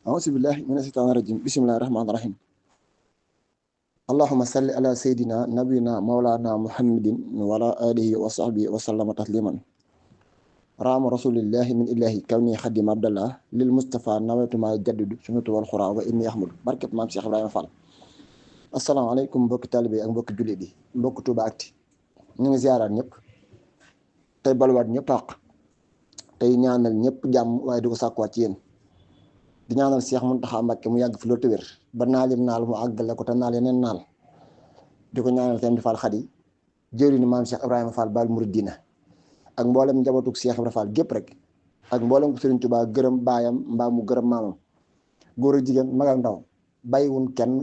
أعوذ بالله من الشيطان الرجيم بسم الله الرحمن الرحيم اللهم صل على سيدنا نبينا مولانا محمد وعلى آله وصحبه وسلم تسليما رام رسول الله من الله كوني خديم عبد الله للمصطفى نويت ما يجدد سنة والخرى وإني أحمد بركة مام Cheikh Ibrahima Fall asalaamaaleykum mbokki taalibe ak mbokki jullit yi mbokki Touba Actu ñu ngi ziaraat ñëpp tey baluwaat ñëpp àq tey ñaanal ñëpp jàmm waaye di ko sàkkuwaat ci yéen di ñaanal Cheikh Mountakha Mbacké mu yàgg fi loolu te wér ba naalim naal mu àggale ko te naal yeneen naal di ko ñaanal Sëñ Fall Khady jëriñu maam Cheikh Ibrahima Fall Baal Mouridina ak mboolem njabootug Cheikh Ibrahima Fall gépp rek ak mboolem ko Serigne Touba gërëm baayam mbaa mu gërëm maamam góor ak jigéen mag ak ndaw bàyyiwun kenn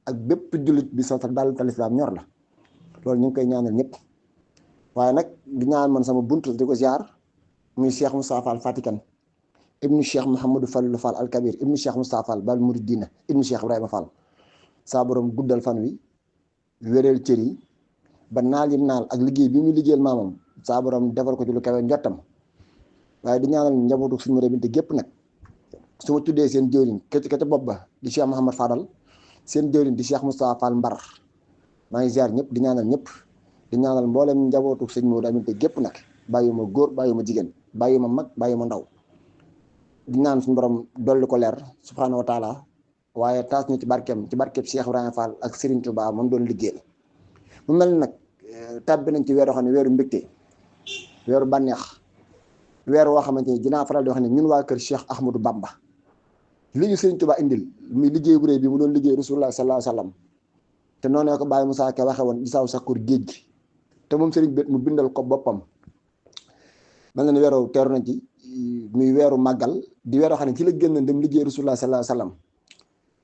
ak bépp jullit bi soo tax daal lislaam ñor la loolu ñu ngi koy ñaanal ñëpp waaye nag di ñaan man sama buntu di ko ziar muy Cheikh Moustapha Fall Fatikan ibnu Cheikh Mouhamadou Fallou Fall Al Kabir ibnu Cheikh Moustapha Fall Baal Mouridina ibnu Cheikh Ibrahima Fall saa borom guddal fan wi wéréel cër yi ba naal yi naal ak liggéey bi muy liggéeyal maamam saa borom defal ko ci lu kawe njottam waaye di ñaanal njabootu suñu rebinte gépp nag su ma tuddee seen jëwriñ ka ca bopp ba di Cheikh Mouhamad Fadal seen jëwriñ di Cheikh Moustapha Fall Mbar maa ngi ziar ñëpp di ñaanal ñëpp di ñaanal mboolem njabootu sëñ Modou Aminta gépp nag bàyyuma góor bàyyuma jigéen bàyyuma mag bàyyuma ndaw di ñaan suñu borom dolli ko leer subhanahu wa taala waaye taas ñu ci barkeem Cheikh Ibrahima Fall ak Serigne Touba moom doon liggéeyal mu mel ni nag tàbbi nañ ci weer yoo xam ne weeru mbégte weeru bànneex weer woo xamante ni dinaa faral di wax ne ñun waa kër Cheikh Ahmadou Bamba li ñu Serigne Touba indil muy liggéey bu réy bi mu doon liggéey Rasulullah sallallahu alayhi wa sallam te noonu ko Baye Moussa Ka waxe woon gisaaw sakkur géej gi te moom Serigne bét mu bindal ko boppam mel na ni weeru teeru nañ ci muy weeru màggal di weeroo xam ne ci la génn dem liggéey Rasulullah sallallahu alayhi wa sallam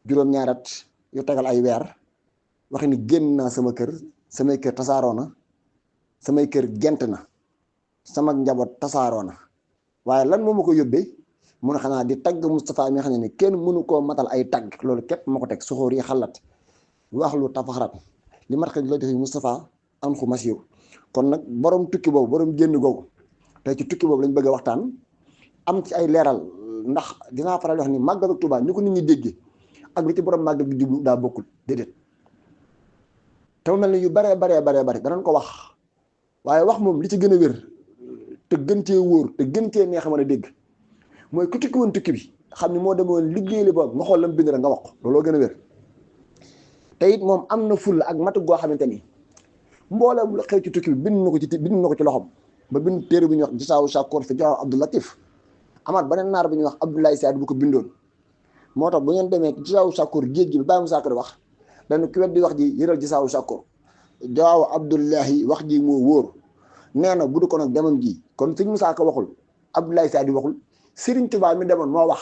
juróom-ñaarat yu tegal ay weer waxi ni génn naa sama kër samay kër tasaaroo na samay kër gent na sama njaboot tasaaroo na waaye lan moo ma ko yóbbee mun a xanaa di tagg Moustapha mi nga xam ne ni kenn mënu koo matal ay tagg loolu képp ma ko teg soxóor yi xalat wax lu tafaxarat li mat xëy la defi Moustapha an xu masiw kon nag borom tukki boobu borom génn googu tey ci tukki boobu lañ bëgg a waxtaan am ci ay leeral ndax dinaa faral di wax ni màggalu Tuubaa ni ko nit ñi déggee ak li ci borom màggal gi jublu daa bokkul déedéet te mu mel ni yu baree danañ ko wax waaye wax moom li ci gën a wér te gën cee wóor te gën cee neex a mën a dégg mooy ku tukki woon tukki bi xam ni moo demoon liggéey li boobu nga xool lam bind rek nga wax ko looloo gën a wér te it moom am na fulla ak matu goo xamante ni mboolem lu xew ci tukki bi bind na ko ci loxom ba bind téere bu ñuy wax Jisaawu Shakoor fi Jawaaw Abdou Latif amaat beneen naar bu ñuy wax Abdoulaye Saad bu ko bindoon moo tax bu ngeen demee Jisaawu Shakoor géej gi bi Baye Moussa Ka wax dañu ki wet di wax ji yëral Jisaawu Shakoor Jawaaw Abdoulahi wax ji moo wóor nee na bu du ko nag demam ji kon sëñ Moussa Ka waxul Abdoulaye Saad waxul Serigne Touba mi demoon moo wax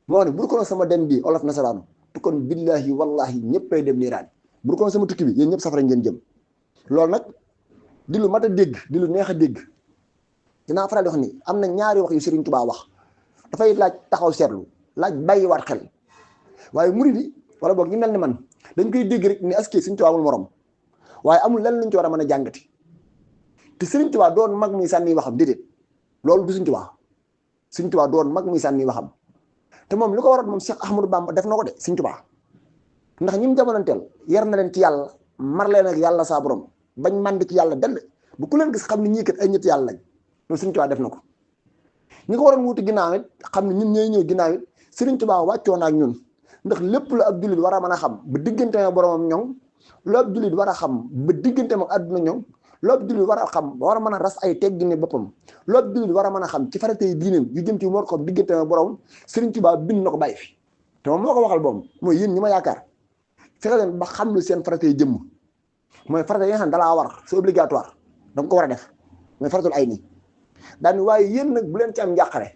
moo ne bu du ko nag sama dem bi olof nasaraanu te kon billahi wallahi ñëppay dem niiraan bu du ko nag sama tukki bi yéen ñëpp safara ngeen jëm loolu nag di lu mat a dégg di lu neex a dégg dinaa faral di wax ni am na ñaari wax yu Serigne Touba wax dafay laaj taxaw seetlu laaj bàyyiwaat xel waaye murid yi wala boog ñu mel ni man dañ koy dégg rek ni aski Serigne Touba amul morom waaye amul lenn luñ ci war a mën a jàngati te Serigne Touba doon mag muy sànni waxam déedéet loolu du Serigne Touba doon mag muy sànni waxam te moom li ko waroon moom Cheikh Ahmadou Bamba def na ko de Serigne Touba ndax ñi mu jamonanteel yar na leen ci yàlla mar leen ak yàlla saa borom bañ mànd ci yàlla dell bu ku leen gis xam ne ñii kat ay ñett yàlla lañ loolu Serigne Touba def na ko ñi ko waroon wuti ginnaaw it xam ne ñun ñooy ñëw ginnaaw it Serigne Touba wàccoon ak ñun ndax lépp la ab jullit war a mën a xam ba diggante ak boromam ñoŋ lu ab jullit war a xam ba diggante ak àdduna ñoŋ lu ab jullit war a xam war a mën a ras ay teggine boppam lu ab jullit war a mën a xam ci faratay diineem yu jëm ci war ko xam diggante ak boromam Serigne Touba bind na ko bàyyi fi te moom moo ko waxal boom mooy yéen ñi ma yaakaar fexe leen ba xam lu seen faratay jëmm mooy farata yi nga xam ne dalaa war c'est obligatoire danga ko war a def mooy faratul ay nii daani waaye yéen nag bu leen ci am njàqare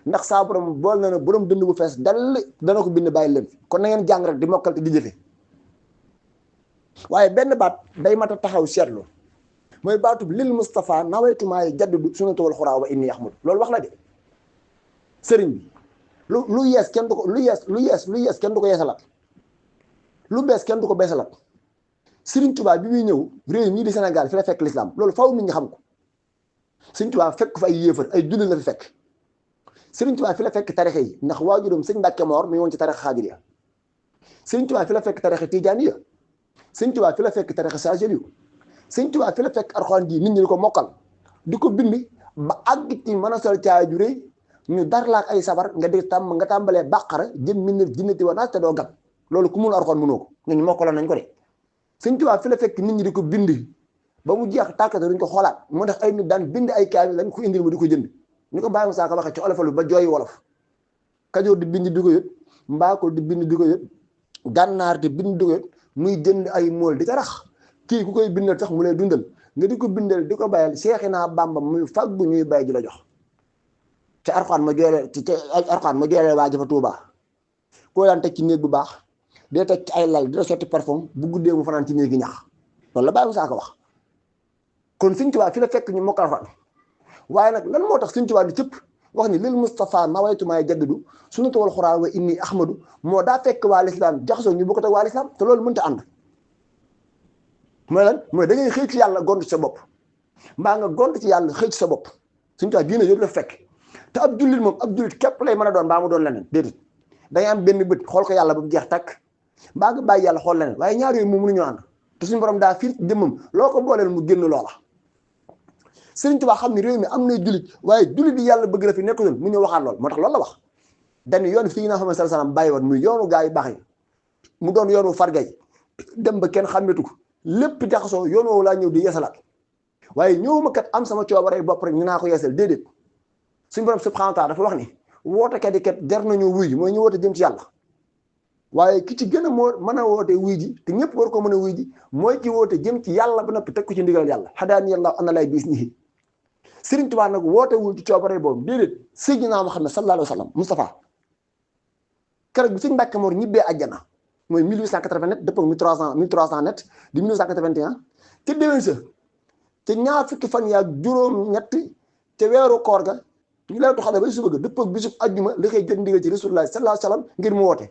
ndax saa borom bool na ne borom dënd bu fees dal dana ko bind bàyyi leen kon na ngeen jàng rek di mokkal te di jëfe waaye benn baat day mat a taxaw seetlu mooy baatub lil Moustapha nawaytumaay jaddidu sunnata wal xuraa wa inni ahmad loolu wax la de sëriñ bi lu yees kenn du ko lu yees kenn du ko yeesalaat lu bees kenn du ko beesalaat Serigne Touba bi muy ñëw réew mii di Sénégal fi la fekk l'islam loolu faaw nit ñi xam ko Serigne Touba fekk fa ay yéefar ay jullit la fi fekk Sëriñ Tuubaa fi la fekk tarixa yi ndax waajuram sëñ Mbàkke Moor mi ngi woon ci tarixa Xaadiriya. Sëriñ Tuubaa fi la fekk tarixa Tijaaniya. Sëriñ Tuubaa fi la fekk tarixa Saajaliyu. Sëriñ Tuubaa fi la fekk Alxuraan ji nit ñi di ko mokkal di ko bind ba àgg ci mën a sol caaya ju rëy ñu dar laak ay sabar nga tàmbalee bàqara jëm mineur jinnati wa naas te doo gag loolu ku mun Alxuraan mënoo ko ñooñu mokkaloon nañ ko de. Sëriñ Tuubaa fi la fekk nit ñi di ko bind ba mu jeex tàkkate duñ ko xoolaat moo tax ay nit daan bind ay kaamil lañ ko indil mu di ko jënd ñu ko bàyyi mu saaka waxee ci olofalu ba jooyi wolof Kajoor di bind di ko yët Mbaakol di bind di ko yët Gànnaar di bind di ko yët muy jënd ay mool di ko rax kii ku koy bindal sax mu lay dundal nga di ko bindal di ko bayal Seexina Bàmba muy faggu ñuy bay di la jox te Alxuraan ma jooyle ci Alxuraan ma jooyle waa jëfa Tuubaa koo daan teg ci néeg bu baax dee teg ci ay lal di la sotti parfum bu guddee mu fanaan ci néegi ñax loolu la bàyyi mu saaka wax kon Sëriñ Tuubaa fi la fekk ñu mokkal Alxuraan waaye nag lan moo tax Sëriñ Tuubaa di cëpp wax ni lil Mustafa nawaytu maay jaddidu sunnatu wal Qur'aan wa inni ahmadu moo daa fekk waa lislaam jaxasoo ñu bokkut ak waa lislaam te loolu mënta ànd mooy lan mooy da ngay xëy ci yàlla gont ci sa bopp mbaa nga gont ci yàlla xëy ci sa bopp Sëriñ Tuubaa diine yëpp la fekk te ab jullit moom ab jullit képp lay mën a doon mbaa mu doon leneen déedéet da ngay am benn bët xool ko yàlla ba mu jeex takk mbaa nga bàyyi yàlla xool leneen waaye ñaar yooyu moom mënuñoo ànd te suñu borom daa fiir jëmmam loo ko booleel mu génn loola Sëriñ Tuubaa xam ne réew mi am nay jullit waaye jullit yi yàlla bëgg la fi nekkuloon mu ñëw waxaat lool moo tax loolu la wax dañ yoon fii naa xam ne sallallahu alayhi wasallam bàyyi woon muy yoonu gaa yu baax yi mu doon yoonu fargay dem ba kenn xàmmetu ko lépp jaxasoo yoon woowu laa ñëw di yeesalaat waaye ñëwuma kat am sama coobare bopp rek ñu naa ko yeesal déedéet suñu borom subhanahu wa taala dafa wax ni wootekat yi kat jar nañoo wuy ji mooy ñu woote jëm ci yàlla waaye ki ci gën a moo mën a woote wuy ji te ñëpp war ko mën a wuy ji mooy ki woote jëm ci yàlla ba noppi teg ko ci ndigal yàlla hadaani yàlla ana lay bis nii Sëriñ Tuubaa nag woote wul ci coobare boobu déedéet Seydina Muhammad sallallahu alayhi wa sallam Moustapha keroog bi Sëriñ Mbàkke Moor ñibbee àjjana mooy 1889 dëppoo 1300 net di 1981 te déwén sa te ñaar fukki fan yaa juróom-ñett te weeru koor ga ñu lay toxale ba suba ga dëppoo bisub àjjuma li koy jot ndigal ci Rasulullah sallallahu alayhi wa sallam ngir mu woote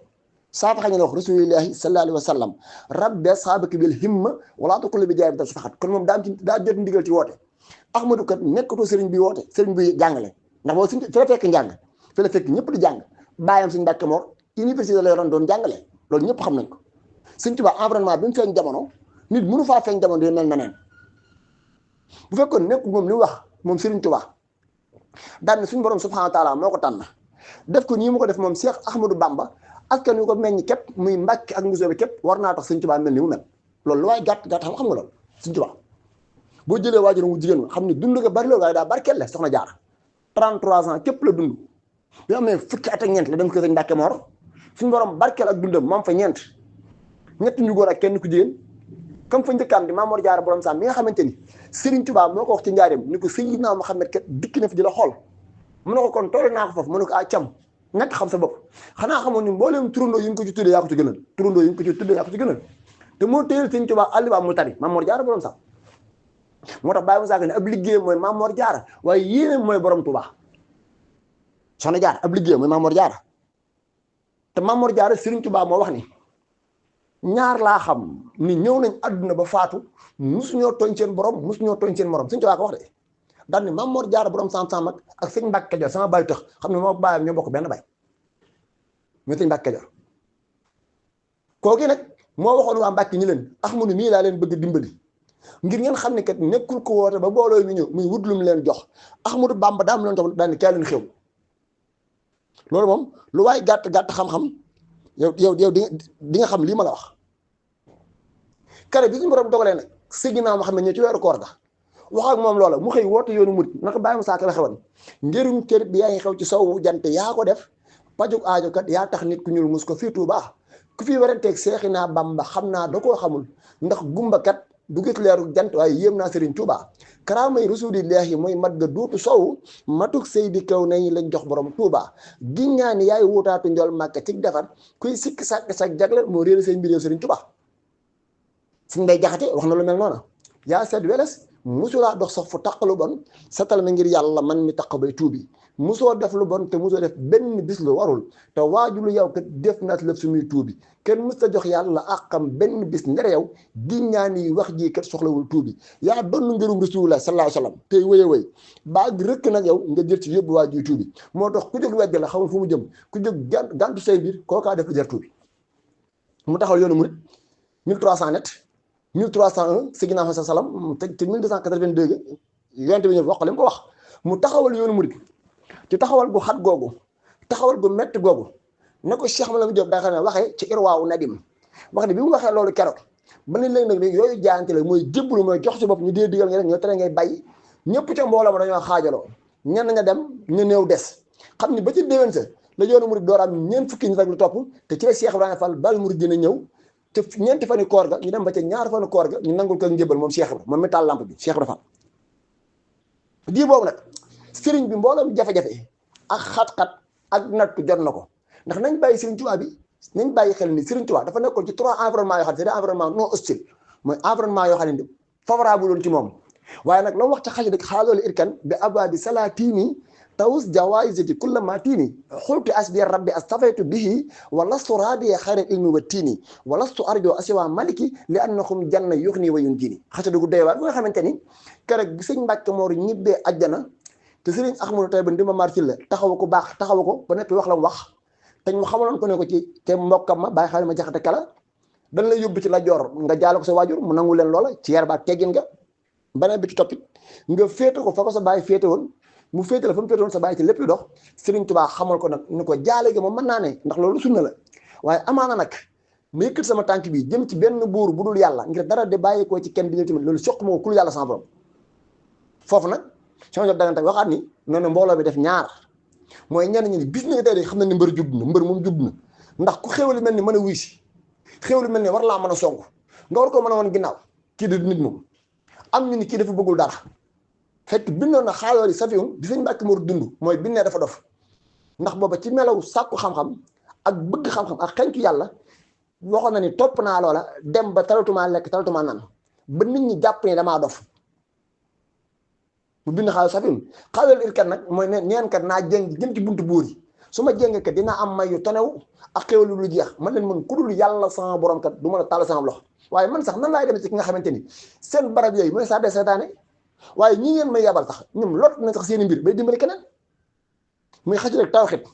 saata xañ ne wax Rasulillahi sallallahu alayhi wa sallam rabbi ashaabaka bil himma wala takul bi jaay bi daf saxat kon moom daa jot ndigal ci woote Ahmadu kat nekkatoo sëriñ bi woote sëriñ bi jàngale ndax boobu fi la fekk njàng fi la fekk ñëpp di jàng bàyyam Sëriñ Mbàkke Moor université la yoroon doon jàngale loolu ñëpp xam nañ ko Sëriñ Tuubaa environnement bi mu feeñ jamono nit mënu faa feeñ jamono di mel neneen bu fekkoon nekk moom li wax moom Sëriñ Tuubaa daan suñu borom subhaanahu wa taala moo ko tànn def ko nii mu ko def moom Cheikh Ahmadou Bamba askan wi ko meññ képp muy Mbàkke ak Mbusoobe képp war naa tax Sëriñ Tuubaa mel ni mu mel loolu lu waaye gàtt xam nga loolu Sëriñ Tuubaa boo jëlee waajuram wu jigéen xam ne dund nga bari la waaye daa barkeel la soxna Jaara 33 ans képp la dund bi amee fukki at ak ñeent la dem ko Sëriñ Mbàkke Moor suñu borom barkeel ak dundam moom fa ñett ñu góor ak kenn ku jigéen comme fa njëkkaam di Maam Mor Jaara borom Saam mi nga xamante ni Sëriñ Tuubaa moo ko wax ci njaareem ni ko Seydina Muhammad kat dikk na fi di la xool mu ne ko kon toll naa ko foofu mu ne ko cam ñàkk xam sa bopp xanaa xamoon ni mbooleem turandoo yi nga ko ci tuddee yaa ko ci gënal turandoo yi nga ko ci tuddee yaa ko ci gënal te moo téyel Sëriñ Tuubaa àlliwaa mu tari Maam Mor Jaara borom Saam moo tax bàyyi mu saaka ne ab liggéeyam mooy Maam Mor Jaara waaye yéene mooy borom Tuubaa soxna Jaara ab liggéeyam mooy Maam Mor Jaara te Maam Mor Jaara Sëriñ Tuubaa moo wax ni ñaar laa xam ni ñëw nañ àdduna ba faatu musuñoo tooñ seen borom musuñoo tooñ seen morom Sëriñ Tuubaa ko wax de daal ni Maam Mor Jaara borom Saam ak Sëriñ Mbàkke Kajoor sama baay tax xam ne moo baayam ñoo bokk benn baay muy Sëriñ Mbàkke Kajoor kooku nag moo waxoon waa Mbàkke ñi leen Ahmadu mii laa leen bëgg dimbali ngir ngeen xam ne kat nekkul ko woote ba booloo ñu ñëw muy wut lu mu leen jox Ahmadu Bamba daam leen jox daal ni kaay leen xew loolu moom lu waay gàtt xam-xam yow di nga xam lii ma la wax kare bi suñu borom dogalee nag Seydina Muhammad ñëw ci weeru koor ga wax ak moom loola mu xëy woote yoonu murit naka bàyyi ma saaka la xewoon njëriñ kër bi yaa ngi xew ci sowu jant yaa ko def pajuk aajo kat yaa tax nit ku ñuul mus ko fii Tuubaa ku fii waranteeg Seexina Bamba xam naa da koo xamul ndax gumba kat du gis leeru jant waaye yéem naa Sëriñ Tuubaa karaamay rasulillahi mooy mat ga duutu sow matuk Seydi kaw nañ lañ jox borom Tuubaa giññaani yaay wutaatu njool Màkka ci defar kuy sikk sàkk sak jagle moo réer seen mbir yow Sëriñ Tuubaa suñ bay jaxate wax na lu mel noonu yaa seet weles musulaa dox sax fu taqalu bon satal na ngir yàlla man mi taq bay tuubi musoo def lu bon te musoo def benn bis lu warul te waajulu yow kat def naat la su muy tuubi kenn mus ta jox yàlla àqam benn bis ndere yow di ñaan yi wax ji kat soxlawul tuubi yaa doon ngërum rasulullah sallallahu alayhi wa sallam tey wéy a wéy baa gi rëkk nag yow nga jël ci yóbbu waa ji tuubi moo tax ku jóg weddi la xamul fu mu jëm ku jóg gàntu say mbir kookaa def lu jar tuubi mu taxawal yoonu murit 1300 net 1301 si ginnaaw sa salam te 1282 yonent bi ñëw wax ko li mu ko wax mu taxawal yoonu murit ci taxawal gu xat googu taxawal gu métti googu na ko Cheikh Mamadou Diop daa xam ne waxee ci Irwaawu Nadim wax ne bi mu waxee loolu keroog ba ne léegi nag yooyu jaayante la mooy jébbalu mooy jox si bopp ñu dee digal nga def ñoo tere ngay bàyyi ñëpp ca mbooloo ma dañoo xaajaloo ñenn nga dem ñu néew des xam ni ba ci déwén sa la yoonu murit door am ñeent fukki nit ak lu topp te ci la Cheikh Ibrahima Fall bal murit dina ñëw te ñeenti fani koor ga ñu dem ba ca ñaar fani koor ga ñu nangul ko njëbbal moom Cheikh Ibrahima moom mi taal lamp bi Cheikh Ibrahima Fall di boobu nag sëriñ bi mbooloom jafe-jafe ak xat-xat ak nattu jot na ko ndax nañ bàyyi sëriñ Tuubaa bi nañ bàyyi xel ni sëriñ Tuubaa dafa nekkoon ci 3 environnement yoo xam ne c'est des environnement non hostile mooy environnement yoo xam ne favorable woon ci moom waaye nag la mu wax ca xasi dëg xaaloolu irkan bi abadi salatini tawus jawaisati kulla matini xultu asbi rabbi astafaytu bihi wa lastu radiya xayra ilmi wa tiini wa lastu arjo asiwa maliki li annahum janna yuxni wa yunjini xasi dëggu doy waar bi nga xamante ni keroog bi sëñ Mbàkke Moor ñibbee ajjana te sëriñ Ahmadu Tayba Ndimba Mar Sylla taxawu ko baax taxawu ko ba nekk wax la mu wax te ñu xamaloon ko ne ko ci te mbokkam ma bàyyi xale ma jaxate kala dañ lay yóbbu ci la joor nga jaale ko sa waajur mu nangu leen loola ci yar ba teggin nga beneen bi ci toppit nga féete ko fa ko sa bàyyi féete woon mu féete la fa mu féete woon sa bàyyi ci lépp lu dox Sëriñ Tuubaa xamal ko nag ni ko jaale gi moom mën naa ne ndax loolu sunna la waaye amaana nag ma yëkkat sama tànk bi jëm ci benn buur bu dul yàlla ngir dara de bàyyi ko ci kenn di ñëw tamit loolu soq moo ku dul yàlla sama borom foofu nag sama jot dagante waxaat ni noonu mbooloo bi def ñaar mooy ñenn ñi bis na tey de xam na ni mbër jub na mbër moom jub na ndax ku xéwali mel ni mën a wuy si xéwali mel ni war laa mën a song nga war ko mën a woon ginnaaw kii di nit moom am ñu ni kii dafa bëggul dara fekk bindoon na xaalooli safiun di sëñ Mbàkke Moor dund mooy bindee dafa dof ndax booba ci melaw sàkku xam-xam ak bëgg xam-xam ak xencu yàlla waxoon na ni topp naa loola dem ba talatumaa lekk talatumaa naan ba nit ñi jàpp ne damaa dof mu bind xaalis safiun xaalooli irkat nag mooy ne neen kat naa jéng jëm ci buntu buur yi su ma jéng kat dinaa am may yu tonew ak xéwal lu jeex man leen mën ku dul yàlla sama borom kat du mën a tàll sama loxo waaye man sax nan laay dem ci ki nga xamante ni seen barab yooyu mooy saa de seetaane waaye ñi ngeen may yabal sax ñoom lot na sax seen i mbir bay dimbali keneen muy xaci rek tawxit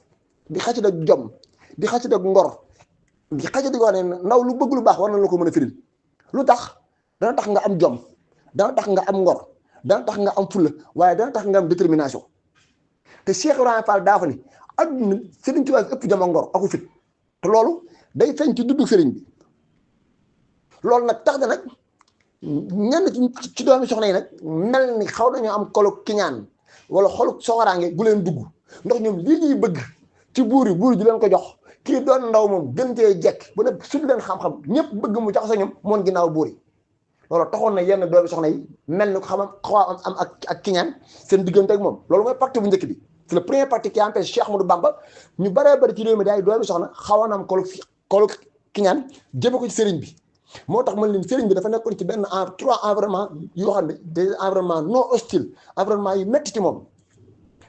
di xaci rek jom di xaci rek ngor di xaci rek wax ne ndaw lu bëgg lu baax war na la ko mën a firil lu tax dana tax nga am jom dana tax nga am ngor dana tax nga am fulla waaye dana tax nga am détermination te Cheikh Ibrahima Fall daa fa ni adduna Sëriñ Tuubaa ëpp jom ak ngor aku fit te loolu day feeñ ci duddu sëriñ bi loolu nag tax na nag ñenn ci doomi soxna yi nag mel ni xaw nañoo am kolu kiñaan wala xolu soxoraange gu leen dugg ndax ñoom lii ñuy bëgg ci buur yi di leen ko jox kii doon ndaw moom gën cee jekk bu ne sut leen xam-xam ñëpp bëgg mu jox sa ñoom moon ginnaaw buur yi loolu taxoon na yenn doomi soxna yi mel ni ko xam xaw am ak kiñaan seen diggante ak moom loolu mooy parti bu njëkk bi c'est le premier parti qui empêche Cheikh Ahmadou Bamba ñu baree bari ci réew mi daay doomi soxna xawoon am kolu kiñaan jëme ko ci sëriñ bi moo tax man leen sëriñ bi dafa nekkoon ci benn 3 environnement yoo xam ne des environnement non hostile environnement yu métti ci moom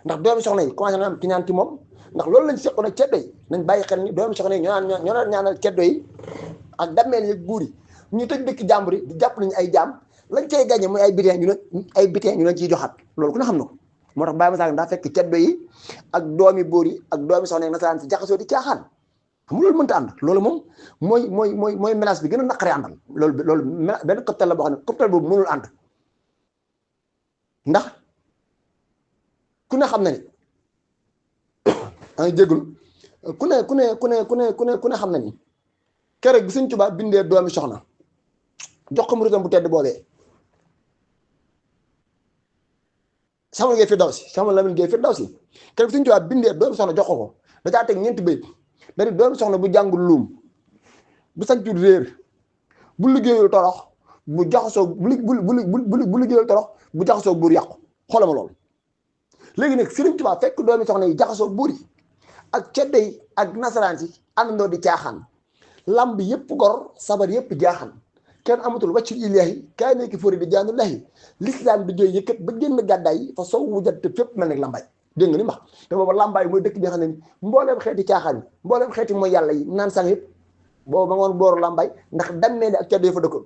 ndax doomi soxna yi commencé na am kiñaan ci moom ndax loolu lañ seqoon ak ceddo yi nañ bàyyi xel ni doomi soxna yi ñoo naan ñaanal ceddo yi ak dammeel yi buur yi ñu tëj dëkk jàmbur yi di jàpp nañu ay jaam lañ cay gàññe mooy ay bitin ñu leen ciy joxaat loolu ku ne xam na ko moo tax Baye Moussa daa fekk ceddo yi ak doomi buur yi ak doomi soxna yi nasaraan si jaxasoo di caaxaan xam nga loolu mënta ànd loolu moom mooy menace bi gën a naqaree àndal loolu benn cocktail la boo xam ne cocktail boobu mënul ànd ndax ku ne xam na ni maa ngi jégalu ku ne xam na ni keroog bi Sëñ Tuubaa bindee doomi soxna jox ko muritam bu tedd boobee Samuel Gueye Firdawsi Samuel Lamine Gueye Firdawsi keroog bi Sëñ Tuubaa bindee doomi soxna jox ko da caa teg ñeenti bayit dari doomi soxna bu jàngul luum bu sañcul réer bu liggéeyul torox bu jaxasoo bu liggéeyul torox bu jaxasoo buur yàqu xoolama loolu léegi nag Sëriñ Tuubaa fekk doomi soxna yi jaxasoo buur yi ak ceddo yi ak nasaraan si àndandoo di caaxaan lamb yëpp gor sabar yëpp jaaxaan kenn amatul wàccul ilaahi kaay nekki fóori di jaanu lahi lislaam bi jooy yëkkat ba génn gàddaay fa sow wujat te fépp mel nag lambay dégg nga ni wax te booba làmbaay mooy dëkk bi nga xam ne mbooleem xeeti caaxaan yi mbooleem xeeti mooy yàlla yi naan sang yëpp boobu ma ngoon booru làmbaay ndax dammee ne ak caddo yi fa dëkkoon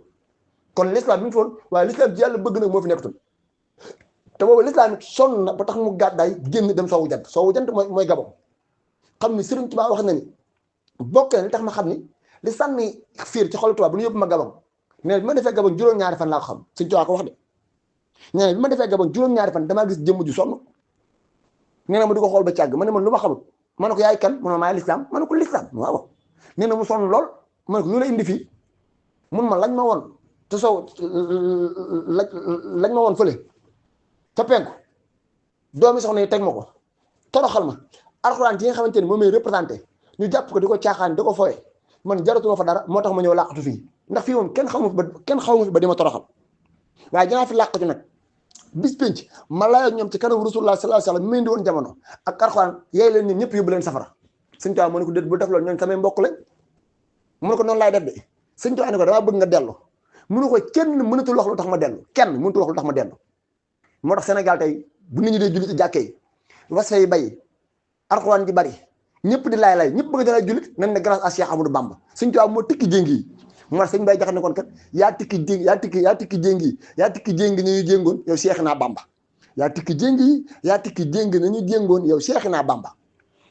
kon l'islam bi mu fi woon waaye l'islam ci yàlla bëgg nag moo fi nekkutoon te boobu l'islam it sonn na ba tax mu gàddaay génn dem soowu jant mooy Gabon xam ni Sëriñ Tuubaa wax na ni bokk na li tax ma xam ni li sànni fiir ci xolu tubaab bu ñu yóbbu ma Gabon nee na bi ma defee Gabon juróom-ñaari fan laa ko xam Sëriñ Tuubaa ko wax de nee na bi ma defee Gabon juróom-ñaari fan damaa gis jëmm ju sonn nee na ma di ko xool ba càgg ma ne man lu ma xamul ma ne ko yaay kan mu ne maay lislaam ma ne ko lislaam waaw nee na mu sonn lool ma ne ko lu la indi fii mun ma lañ ma woon te soo lañ ma woon fële ca penku doomi soxna yi teg ma ko toroxal ma alxuraan yi nga xamante ni moom may représenté ñu jàpp ko di ko caaxaan di ko foye man jaratuma fa dara moo tax ma ñëw làqatu fii ndax fii moom kenn xamu fi ba di ma toroxal waaye dinaa fi làqatu nag bis penc ma laaj ñoom ci kanam rasulullah sallallahu alayhi wasallam mi indi woon jamono ak alxuraan yeey leen ñun ñëpp yóbbu leen safara sëñ Tuubaa mu ne ko déet bu def loolu ñooñ samay mbokk lañ mu ne ko noonu laay def de sëñ Tuubaa ne ko damaa bëgg nga dellu mu ne ko kenn mënatul wax lu tax ma dellu kenn mënatul wax lu tax ma dellu moo tax Sénégal tey bu nit ñi dee julli ci jàkke yi was fay bay alxuraan ji bari ñëpp di lay ñëpp bëgg dana jullit nañ ne grâce à Cheikh Amadou Bamba sëñ Tuubaa moo tikki jéngi yi moo tax sëñ Bay Jaxate ne kon kat yaa tikki jéngi nañu jéngoon yow Cheikh naa Bamba yaa tikki jéngi yi yaa tikki jéngi nañu jéngoon yow Cheikh naa Bamba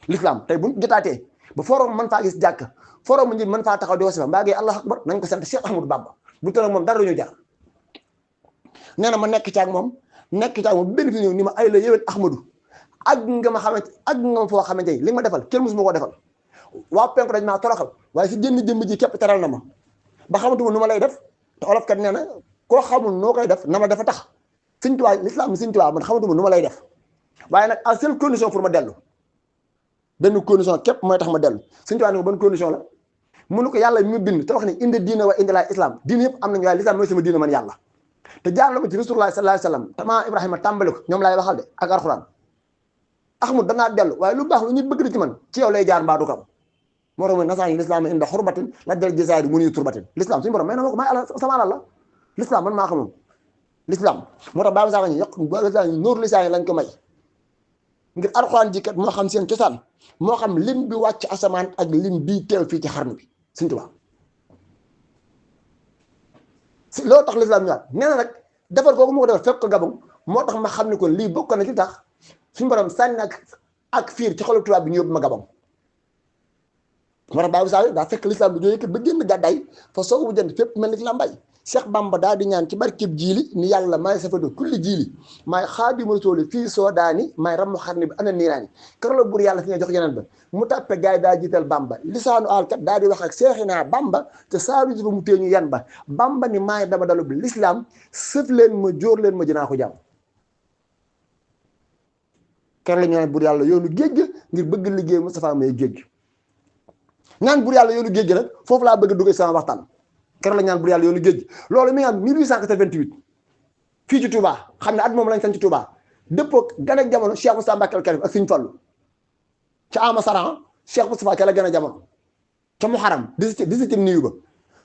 l'islam tey bu jotaatee ba forom mën faa gis jàkk forom nit mën faa taxaw di wasifa mbaa ngi Allah akbar nañ ko sant Cheikh Amadou Bamba bu tënk moom dara dañu jar nee na ma nekk ci ak moom benn fi ñëw ni ma ay la yéwén Ahmadou ak nga ma foo xamante ni li ma defal kenn musuma ko defal waa penku dañ maa toroxal waaye si jëmm ji képp teral na ma ba xamatuma nu ma lay def te olof kat nee na koo xamul noo koy def na ma dafa tax Sëñ Tuubaa l'islam Sëñ Tuubaa man xamatuma nu ma lay def waaye nag à seule condition pour ma dellu benn condition képp mooy tax ma dellu Sëñ Tuubaa ne ko ban condition la mënu ko yàlla mi bind te wax ni indi diina wa indi laa islam diine yëpp am nañu waaye l'islam mooy sama diina man yàlla te jaar la ma ci rasulullah sallallahu alayhi wasallam tamaa Ibrahima tàmbali ko ñoom laay waxal de ak alxuraan Ahmad danaa dellu waaye lu baax lu ñuy bëgg di ci man ci yow lay jaar mbaa du kam moo tax mooy nasaan yi l'islam inda xurbatin la del jazaari mu nuyu turbatin l'islam suñu borom may na ma ko may alal sama alal la l'islam man maa ko moom l'islam moo tax baa sax ñu yokk nóoru lisaan yi lañ ko may ngir alxuraan ji kat moo xam seen cosaan moo xam lim bi wàcc asamaan ak lim bii teew fii ci xarnu bi Sëñ Tuubaa si loolu tax l'islam ñëwaat nee na nag defar kooku moo ko defar fekk ko Gabon moo tax ma xam ne kon lii bokk na ci tax suñu borom sànni ak fiir ci xolu tubaab bi ñu yóbbu ma Gabon moo tax baabu saa daa fekk l'islam bi jógee ba génn gàddaay fa soogu bu jënd fépp mel ni ci làmbaay Cheikh Bamba daal di ñaan ci barkeb jiili ni yàlla maay safado kulli jiili maay xaadimu rasuuli fii soo daani maay rammu xarni bi ana niiraani kër la buur yàlla fi nga jox yeneen ba mu tàppe gaay yi daa jiital Bamba lisaanu alkat daal di wax ak seexinaa Bamba te saaru si fa mu téeñu yan ba Bamba ni maay dama dalu bi l'islam sëf leen ma jóor leen ma dinaa ko jàmm kër la ñaan buur yàlla yoonu géej ngir bëgg liggéey Moustapha may géej ñaan buur yàlla yoonu géej nag foofu laa bëgg dugg sama waxtaan keroog la ñaan buur yàlla yoonu géej loolu mi ngi am 1888 fii ci Touba xam ne at moom lañ sañ ci Touba dëppoo gan ak jamono Cheikh Moustapha Mbacké al Karim ak Sëñ Fallu ca ama saran Cheikh Moustapha ca la gën a jamono ca Muharram 17 nuyu ba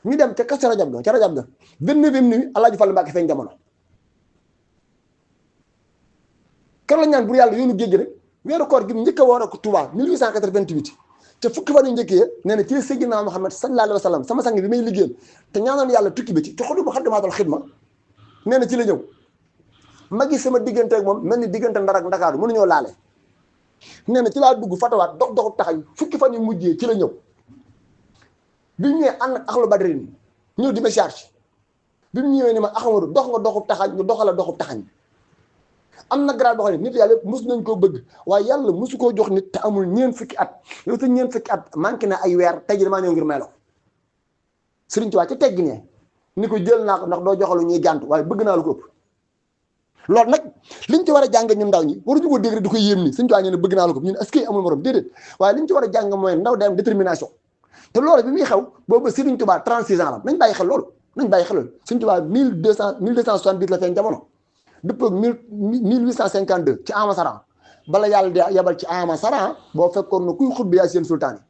ñu dem ca Kazu Rajab ga 29e nuyu Alaaji Fallu Mbacké feeñ jamono keroog la ñaan buur yàlla yoonu géej rek weeru koor gi njëkk a woor ak Touba 1888 te fukki fan yu njëkk yi nee na ci Seydina Muhammad sallallahu alayhi wa sallam sama sang bi may liggéeyal te ñaanoon yàlla tukki bi ci xodu Muxaddamaatul Xidma nee na ci la ñëw ma gis sama diggante ak moom mel ni diggante Ndar ak Ndakaaru mënuñoo laale nee na ci laa dugg fatawaat doxu taxañ fukki fan yu mujjee ci la ñëw bi mu ñëwee ànd ak axlu badrin ñëw di ma charge bi mu ñëwee ni ma Ahmadu dox nga doxub taxañ ñu doxala doxub taxañ am na grade boo xam ne nit yàlla yëpp mosu nañ koo bëgg waaye yàlla mosu koo jox nit te amul ñeent fukki at yow te ñeent fukki at manqué na ay weer tey jii damaa ñëw ngir may la Sëriñ Tuubaa ci teggi ne ni ko jël naa ko ndax doo joxalu ñuy gàntu waaye bëgg naa lu ko ëpp loolu nag liñ ci war a jàng ñun ndaw ñi waruñu ko dégg rek di ko yéem ni Sëriñ Tuubaa ñu ne bëgg naa lu ko ëpp ñun est-ce que amul morom déedéet waaye liñ ci war a jàng mooy ndaw day am détermination te loolu bi muy xew boobu Sëriñ Tuubaa 36 ans la nañ bàyyi xel loolu nañ bàyyi xel loolu Sëriñ Tuubaa 1270 la feeñ jamono depuis 1852 ci ama saran bala yàlla di yabal ci ama saran boo fekkoon na kuy xutbi yaa seen sultaan yi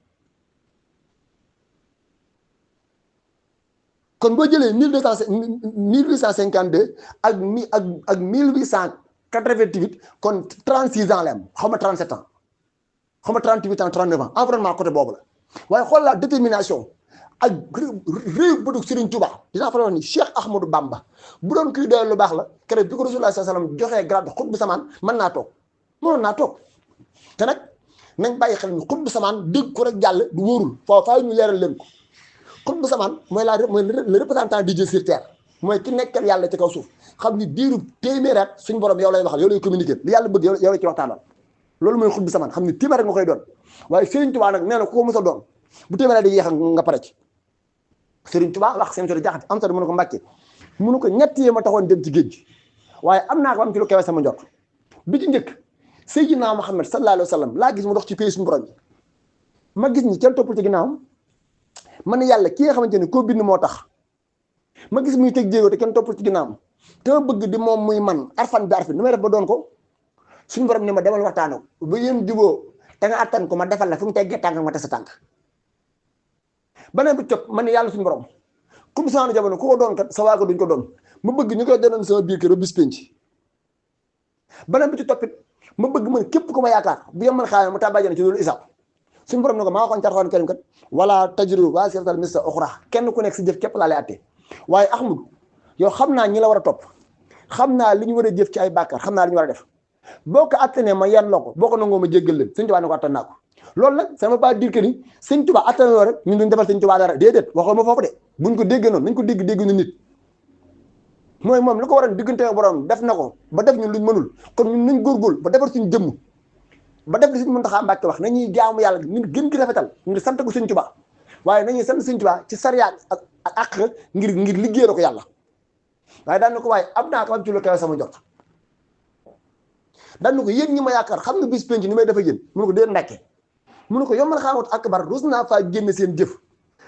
kon boo jëlee 1852 ak 1894 88 kon 36 ans la am xaw ma 37 ans xaw ma 38 ans 39 ans environnement côté boobu la waaye xool la détermination ak réew bëdug Serigne Touba dinaa fa wax ni Cheikh Ahmadou Bamba bu doon kuy doyal lu baax la keroog bi ko Rasulullah sallallahu alayhi wasallam joxee grade xutbu samaan mën naa toog mënoon naa toog te nag nañ bàyyi xel ni xutbu samaan dégg ko rek jàll du wóorul faaw ñu leeral leen ko xutbu samaan mooy le représentant de Dieu sur terre mooy ki nekkal yàlla ci kaw suuf xam ni diiru téeméer at suñ borom yow lay waxal yow lay communiquer li yàlla bëgg yow la ci waxtaanal loolu mooy xutbu samaan xam ni téeméer rek nga koy doon waaye Serigne Touba nag nee na ku ko mës a doon bu téeméer di yeex nga pare ci Serigne Touba wax seen sori jaxati am sori mënu ko mbàkkee mënu ko ñett yee ma taxoon dem ci géej gi waaye am naa ko am ci lu kawe sama njort bi ci njëkk Seydina Muhammad sallallahu alayhi wa sallam laa gis mu dox ci pays suñu borom bi ma gis ni kenn toppul ci ginnaawam man yàlla ki nga xamante ni koo bind moo tax ma gis muy teg jéego te kenn toppul ci ginnaawam te ma bëgg di moom muy man arfan bi arfin nu may def ba doon ko suñu borom ni ma demal waxtaanoo ba yéen juboo te nga attan ko ma defal la fu mu teggee tànk ma teg sa tànk beneen bi topp man yàlla suñu borom comme saanu jamono ku ko doon kat sa waa ko duñ ko doon ma bëgg ñu koy doon sama biir kër ba bis penc beneen bi ci toppit ma bëgg man képp ku ma yaakaar bu yemal xaame mu tàbbaajane ci loolu isaab suñu borom ne ko maa waxoon ci Alxuraan karim kat wala tajru waasiratun wisra uxraa kenn ku nekk si jëf képp laa lay attee waaye Ahmadu yow xam naa ñi la war a topp xam naa li ñu war a jëf ci ay bàkkaar xam naa li ñu war a def boo ko attanee ma yan la ko boo ko nangoo ma jéggal leen Sëñ Tuubaa ne ko attan naa ko loolu nag ça ne veut pas dire que ni Sëñ Tuubaa attan loo rek ñun duñ defal Sëñ Tuubaa dara déedéet waxoo ma foofu de buñ ko déggee noonu nañ ko dégg ñu nit mooy moom li ko waroon diggante borom def na ko ba def ñun luñ mënul kon ñun nañ góorgóorlu ba defar suñu jëmm ba def li Sëñ Muntaxaa Mbàkke wax nañuy jaamu yàlla ñun gën gi rafetal ngir sant ko Sëñ Tuubaa waaye nañuy sant Sëñ Tuubaa ci sariya ak àq ngir liggéey la ko yàlla waaye daan na ko waaye am naa ko am ci lu kawe sama njort daan na ko yéen ñi ma yaakaar xam nga bis penc ni may dafa yéen mënu ko dee ndakke mënu ko yombal xaamut akbar rus naa faa génne seen jëf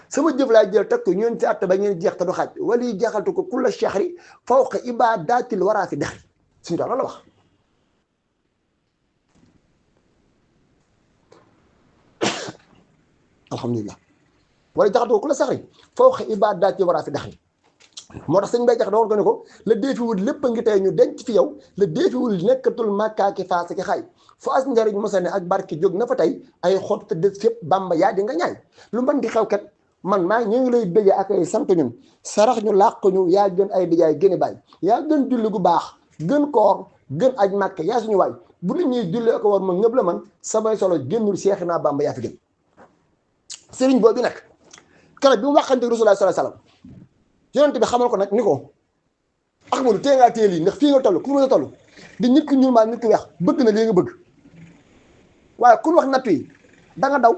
sama jëf laay jël teg ko ñeen ci att ba ngeen jeex te du xaaj wala yi jeexaltu ko kulla shahri fawqa ibadatil wara fi daxri suñu tax loolu la wax alhamdulilah wala jaxaltu ko kulla shahri fawqa ibadatil wara fi daxri moo tax sëñ Mbay Jaxate waxoon ko ne ko la déefiwul lépp a ngi tey ñu denc fi yow la déefiwul nekkatul màkkaaki faasa ki xaay fu as njariñ mosa ne ak barke jóg na fa tey ay xott te des fépp Bàmba yaa di nga ñaay lu mën di xew kat man maa ñu ngi lay bëggee ak ay sant ñun sarax ñu làq ñu yaa gën ay dijaay gën bàyyi yaa gën julli gu baax gën koor gën aj màkk yaa suñu waay bu nit ñuy jullee ko war ma ngëb la man samay solo génnul Seex naa Bàmba yaa fi gën sëriñ boobu nag keroog bi mu waxante Rasulullah sallallahu alayhi wasallam yonent bi xamal ko nag ni ko Ahmadu tee ngaa téye lii ndax fii nga toll ku mën a toll di nit ku ñuul maa nit ku weex bëgg na lii nga bëgg waaye ku wax nattu yi da nga daw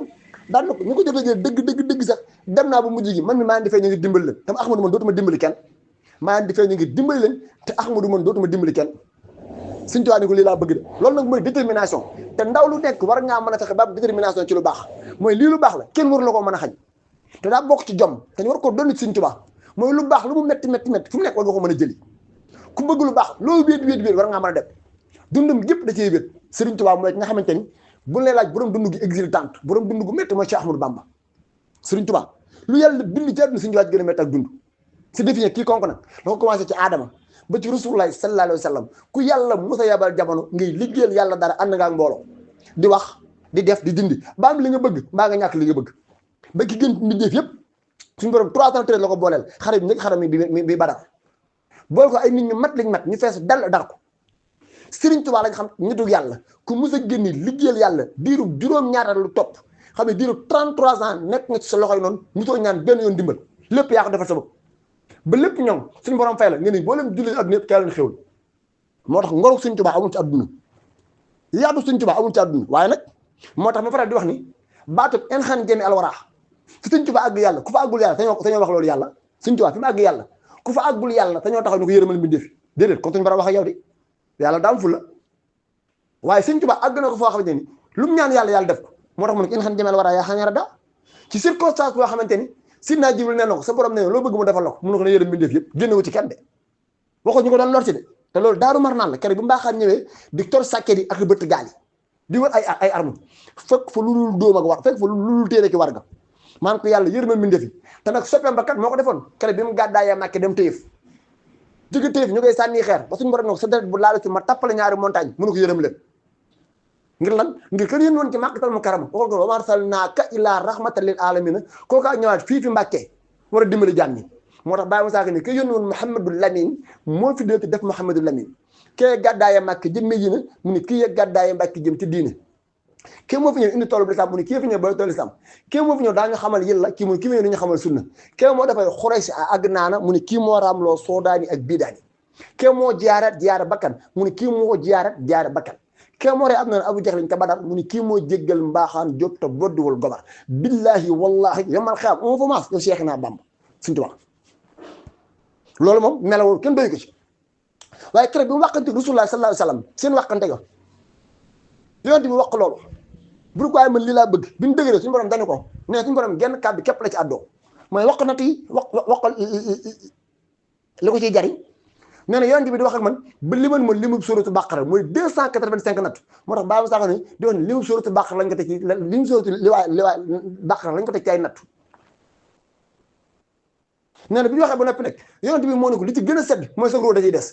daan na ko ñu ko jot a jël dëgg sax dem naa ba mujj gi man mi maa ngi di fee ñu ngi dimbali leen te Ahmadu man dootuma dimbali kenn maa ngi di fee ñu ngi dimbali leen te Ahmadu man dootuma dimbali kenn Sëñ Tuubaa ni ko lii laa bëgg de loolu nag mooy détermination te ndaw lu nekk war ngaa mën a fexe ba détermination ci lu baax mooy lii lu baax la kenn waru la ko mën a xañ te daa bokk ci jom te ñu war ko doon ci Sëñ Tuubaa mooy lu baax lu mu metti fu mu nekk war nga ko mën a jëli ku bëgg lu baax loolu wéet war ngaa mën a dem dundam gépp da cee wéet Sëriñ Tuubaa mooy nga xamante ni bu lay laaj borom dund gi exiltante borom dund gu métti mooy Cheikh Ahmadou Bamba Sëriñ Tuubaa lu yàlla bind ci àdduna Sëriñ Tuubaa gën a métti ak dund c'est défini kii konk nag da ko commencé ci aadama ba ci Rasulullah sallallahu alayhi wa sallam ku yàlla musa yabal jamono ngay liggéeyal yàlla dara ànd nga ak mbooloo di wax di def di dindi ba am li nga bëgg mbaa nga ñàkk li nga bëgg ba ki gën mbindeef yëpp suñu borom 313 la ko booleel xare bi nekk xare bi Badar bool ko ay nit ñu mat liñ mat ñu fees dal dar ko Sëriñ Tuubaa lañ xam nitu yàlla ku mus a génni liggéeyal yàlla diiru juróom-ñaata lu topp xam ne diiru 33 ans nekk nga ci sa loxoy noonu mosoo ñaan benn yoon dimbal lépp yaa ko defal sa bopp ba lépp ñoom suñu borom fay la nga ni boo leen julli ak ñëpp kaa leen xewul moo tax ngoru Sëriñ Tuubaa amul ci àdduna yaatu Sëriñ Tuubaa amul ci àdduna waaye nag moo tax ma faral di wax ni baatub en xan jëmi alwara fi Sëriñ Tuubaa àgg yàlla ku fa àggul yàlla dañoo wax loolu yàlla Sëriñ Tuubaa fi mu àgg yàlla ku fa àggul yàlla dañoo taxaw ñu ko yërëmal mbindeef déedéet kon suñu borom wax ak yow de yàlla daam fu la waaye Sëriñ Tuubaa àgg na ko foo xamante ni lu mu ñaan yàlla def ko moo tax mu ne en xan jëmi alwara yaa xañara da ci circonstance boo xamante ni Sidna Jibril nee na ko sa borom nee na loo bëgg mu defal la ko mu ne ko ne yërëm mbindeef yëpp génne wu ci kenn de waxoo ñu ko doon lor ci de te loolu daaru mar naan la kere bu mbaaxaan ñëwee di tor sàkket yi ak bëtt gaal yi di wër ay arme fekk fa lu dul dóom ak war fekk fa lu dul téere ki war ga maan ko yàlla yërëmal mbindeef yi te nag soppeem ba kat moo ko defoon kere bi mu gàddaayee Màkka dem Taïf jóge Taïf ñu koy sànni xeer ba suñu borom ne ko sa deret bu laalu ci ma tappale ñaari montagne mënu ko yërëm leen ngir lan ngir kër yéen woon ci Makkatal Mukarrama waxal ko wa maa arsalnaaka illaa rahmatan lil aalamiina kooka ñëwaat fii fi Mbàkke war a dimbali jaam ñi moo tax Baye Moussa Ka ni ke yónni woon Mouhamadou Lamine moo fi dee def Mouhamadou Lamine kee gàddaaye Mbàkke jëm Medina mu ni kii yëg gàddaaye Mbàkke jëm ci diine kii moo fi ñëw indi toolu bu lislaam mu ni kii fi ñëw ba toolu lislaam kii moo fi ñëw daa ñu xamal yàlla kii mu ni kii fi ñëw ñu xamal sunna kii moo dafay Xuraysi ak naana mu ni kii moo raamloo soodaani ak biidaani kii moo jiyaara bakkan mu ni kii moo jiyaara bakkan kii moo rey am na Abu Jahlin te Badar mu ni kii moo jéggal mbaaxaan jóg te boddiwul gobar billahi wallahi yomal xeam on fa maas yow Seexina Bamba Sëñ Tuubaa loolu moom melawul kenn doy ko ci waaye keroog bi mu wàqante Rasulullah sallallahu alayhi wa sallam seen wàqante ga yonent bi wax loolu bu ko waaye man lii laa bëgg bi mu dëgëree suñu borom dañu ko ne suñu borom genn kàddu képp la ci àddoo mooy wax natt yi wax li ko ciy jariñ nee na yonent bi di wax ak man ba liman ma limub sóoratu Baqara mooy 285 natt moo tax baa ma sax ni di wax ne limub sóoratu Baqara lañ ko teg ci limub sóoratu liwaay Baqara lañ ko teg ci ay natt nee na bi ñu waxee ba noppi nag yonent bi moo ne ko li ci gën a sedd mooy sa ruu da ciy des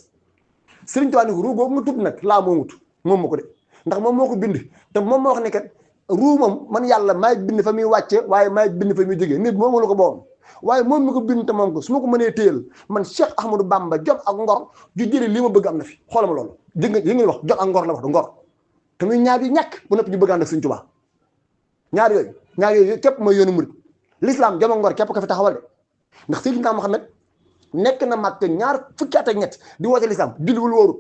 Sëriñ Tuubaa ni ko ruu boobu nga tudd nag laa moomut moom ma ko de ndax moom moo ko bind te moom moo wax ne kat ruu moom man yàlla maay bind fa muy wàcce waaye maay bind fa muy jógee nit moom la ko boom waaye moom mi ko bind te moom ko su ma ko mënee téyel man Cheikh Ahmadou Bamba jot ak ngor ju jëlee lii ma bëgg am na fi xoolal ma loolu dégg nga yi ngay wax jot ak ngor la wax du ngor te muy ñaar yu ñàkk bu nëpp ñu bëgg ànd ak Sëriñ Tuubaa ñaar yooyu képp mooy yoonu murit l'islam jom ak ngor képp ko fi taxawal de ndax Seydina Muhammad nekk na mag ñaar fukki at ak ñett di woote l'islam julliwul wóoru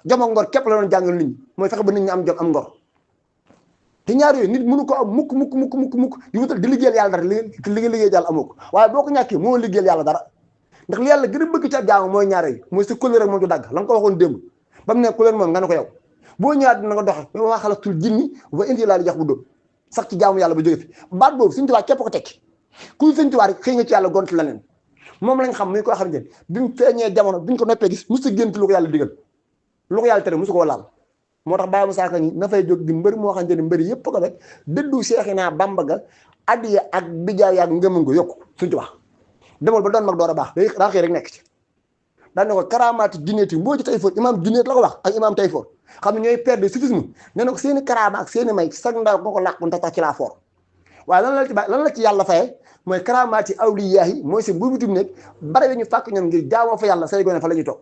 jom ak ngor képp la doon jàngal nit ñi mooy fexe ba nit ñi am jom am ngor te ñaar yooyu nit mënu ko am mukk di wutal di liggéeyal yàlla dara li nga liggéey yàlla amoo ko waaye boo ko ñàkkee moo liggéeyal yàlla dara ndax li yàlla gën a bëgg ci ab jaamu mooy ñaar yooyu mooy sa kóllëre rek moom du dagg la nga ko waxoon démb ba mu ne kóllëre moom nga ne ko yow boo ñëwaat dina nga doxe wa maa xalaqtul jinni wa insa illaa liya'buduun sax ci jaamu yàlla ba jóge fi baat boobu Sëñ Tuubaa képp ko tekki kuy Sëñ Tuubaa rek xëy nga ci yàlla gont la leen moom lañ xam muy koo xamante ne bi mu feeñee jamono bi ñu ko noppee gis musu gént lu ko yàlla digal lu ko yàlla tere musu koo laal moo tax Baye Moussa Ka ni na fay jóg di mbër moo xamante ne mbëri yëpp ko rek dëddu Seexina Bamba ga addiya ak bijaay ak ngëmën ko yokku Sëñ Tuubaa demal ba doon mag door a baax day daa xëy rek nekk ci daan ne ko karaamaati junneeti mboo ci Tayfoor imaam junneet la ko wax ak imaam Tayfoor xam ne ñooy père de soufisme nee na ko seeni karaama ak seeni may sag ndaw nga ko làq bu tax ci laa foor waaye lan la ci yàlla faye mooy karaamaati awliyaahi mooy seen bu bitum nekk bare ñu fàkk ñoom ngir jaamoo fa yàlla say gone fa la ñuy toog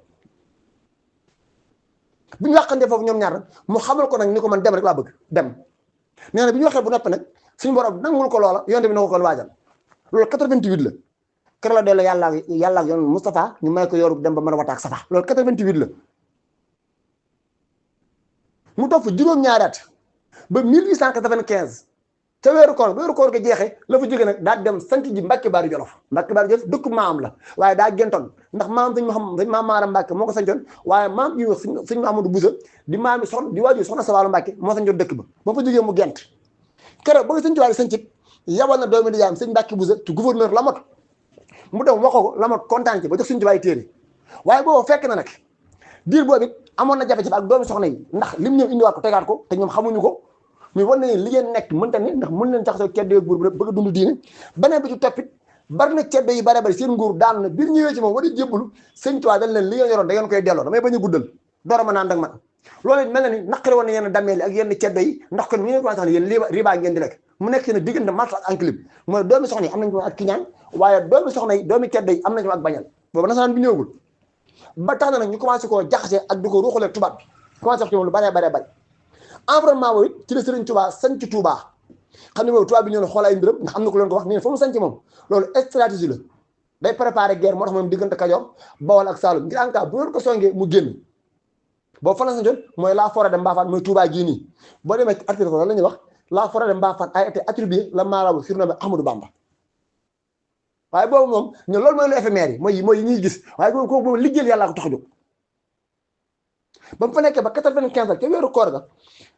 bi ñu waxante foofu ñoom ñaar nag mu xamal ko nag ni ko man dem rek laa bëgg dem nee na bi ñu waxee bu noppi nag suñu borom nangul ko loola yonte bi na ko kon waajal loolu 88 la kër la delloo yàlla ak yoon Moustapha ñu may ko yoru dem ba mën a wataak safa loolu 88 la mu toog fa juróom-ñaari at ba 1895 ca weeru koor ga jeexee la fa jógee nag daa dem sant ji Mbàkke Bari Jolof dëkk maam la waaye daa gentoon ndax maam sëñ maam Maaram Mbàkke moo ko sancoon waaye maam yi wax sëñ Mamadou Boussa di maam yi soxna di waajur soxna Sawalu Mbàkke moo sancoon dëkk ba fa jógee mu gent keroog ba nga sëñ Tuubaa sancit yabal na doomi di jaam sëñ Mbàkke Boussa te gouverneur Lamot mu dem wax ko Lamot kontaan ci ba jox sëñ Tuubaa téere waaye boobu fekk na nag diir boobu it amoon na jafe-jafe ak doomi soxna yi ndax lim ñëw indiwaat ko tegaat ko te ñoom xamuñu ko mais war nañu li ngeen nekk mënta ne ndax mën leen jaxasoo ceddo buur bi bëgg a dund diine beneen bi ci toppit bari na ceddo yi bari seen nguur daanu na biir ñëwee ci moom war a jébbalu Sëñ Tuubaa dañ leen li ngeen yoroon da ngeen koy delloo damay bañ a guddal door a mën a ànd ak man loolu it mel na ni naqari woon na yenn dammeel ak yenn ceddo yi ndax kon mi ngeen commencé xam ne yéen riba ngeen di lekk mu nekk seen diggante marché ak enclib mooy doomi soxna yi am nañ ko ak kiñaan waaye doomi soxna yi doomi ceddo yi am nañ ko ak bañal boobu nasaraan bi ñëwagul ba tax na nag ñu commencé koo jaxase ak di ko ruuxalee tubaab bi commencé wax ci moom lu bari environnement boobu it ci la Sëriñ Tuubaa sanc Tuubaa xam ne boobu tubaab bi ñëw na xool ay mbiram ndax am na ku leen ko wax ne fa mu sanc moom loolu stratégie la day préparer guerre moo tax moom diggante Kajoor Bawol ak Saalum ngir en cas bu ngeen ko songee mu génn boobu fan la sancoon mooy la forêt de Mbafane mooy Tuubaa gii nii boo demee article ko lan la ñuy wax la forêt de Mbafane a été attribuée la marabout surnommé Ahmadou Bamba waaye boobu moom ñun loolu mooy lu éphémère yi mooy yi ñuy gis waaye boobu kooku moom liggéeyal yàlla ko tax a jóg ba mu fa nekkee ba 95 ak ca weeru koor ga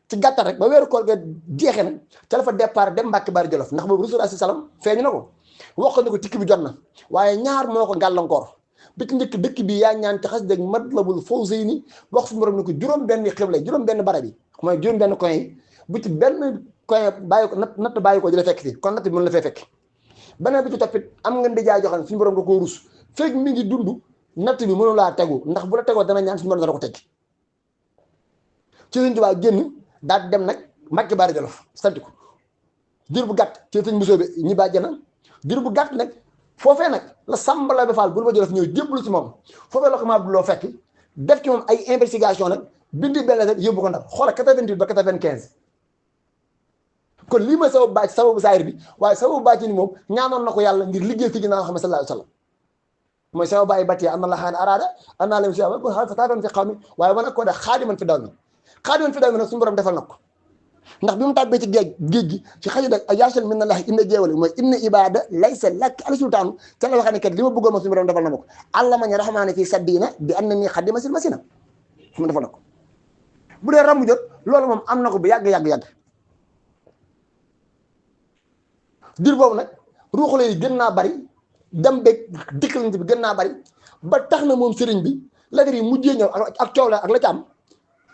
ci gàttal rek ba weeru koor ga jeexee nag ca la fa départ dem Mbàkke Bari Jolof ndax boobu Rasul alayhi salaam feeñu na ko wax ko ne ko tikki bi jot na waaye ñaar moo ko gàllankoor bi ci njëkk dëkk bi yaa ñaan ci xas dëgg Matlabul Fawzayni wax suñu borom ne ko juróom-benn xibla juróom-benn barab yi mooy juróom-benn coin yi bu ci benn coin bàyyi ko natt bàyyi ko di la fekk fii kon natt bi mën la fay fekk beneen bi ci toppit am nga ndijaay joxam suñu borom da koo rus fekk mi ngi dund natt bi mënu laa tegu ndax bu la tegoo dana ñaan suñu borom dana ko teg ci Sëriñ Tuubaa génn daal dem nag Mbàkke Baari Jolof sant ko diir bu gàtt ci sëñ Bousso bi ñi bàjjana diir bu gàtt nag foofee nag la Samba Laobé Fall bu ba Jolof ñëw jébbalu ci moom foofee la ko maa loo fekk def ci moom ay investigation nag bindi benn rek yóbbu ko Ndar xoola 88 ba 95 kon lii mooy sababu saayir bi waaye sababu bàcc ni moom ñaanoon na ko yàlla ngir liggéey fi ginnaaw Muhammad sallallahu alayhi wa sallam mooy sababu bàyyi bàcc am na la xaan araada am naa leen si yàlla fa taatoon fi xaw mi waaye man ak koo de xaadiman fi daw mi nag suñu borom defal na ko ndax bi mu tàbbee ci géej gi ci xëy na yaasal min Allah inna jeewale mooy inna ibada laysa lak al sultaanu te la waxee ne kat li ma bëggoon ma suñu borom defal na ma ko àlla ma ñu rahmaani fii saddina bi am na nii xaddima sil masina mu defal na ko bu dee ramu jot loolu moom am na ko bu yàgg dir boobu nag ruuxale yi gën naa bari dem beeg dikkalante bi gën naa bari ba tax na moom sëriñ bi lettre yi mujjee ñëw ak coow la ak la ci am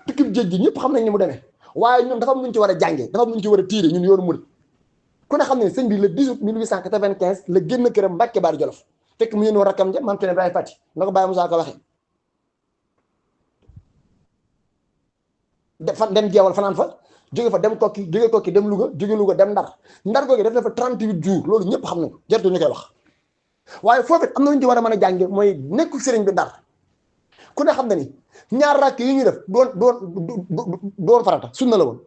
tukkib géej gi ñëpp xam nañ ni mu demee waaye ñun dafa am lu ñu ci war a jàngee dafa am lu ñu ci war a tiire ñun yoonu murid ku ne xam ne sëñ bi le 18 1895 la génn këram Mbàkke Baari Jolof fekk mu yénoo rakkam ja maam Tene Ibrahima Fati na ko Baye Moussa ko waxee dem jeewal fanaan fa jóge fa dem kokki dem Louga jóge Louga dem ndar googu def na fa 38 jours loolu ñëpp xam nañ ko jartu ñu koy wax waaye foofu am na lu ñu ci war a mën a jànge mooy nekkul sëriñ bi ndar ku ne xam na ni ñaar rakk yi ñuy def doon farata sunna la woon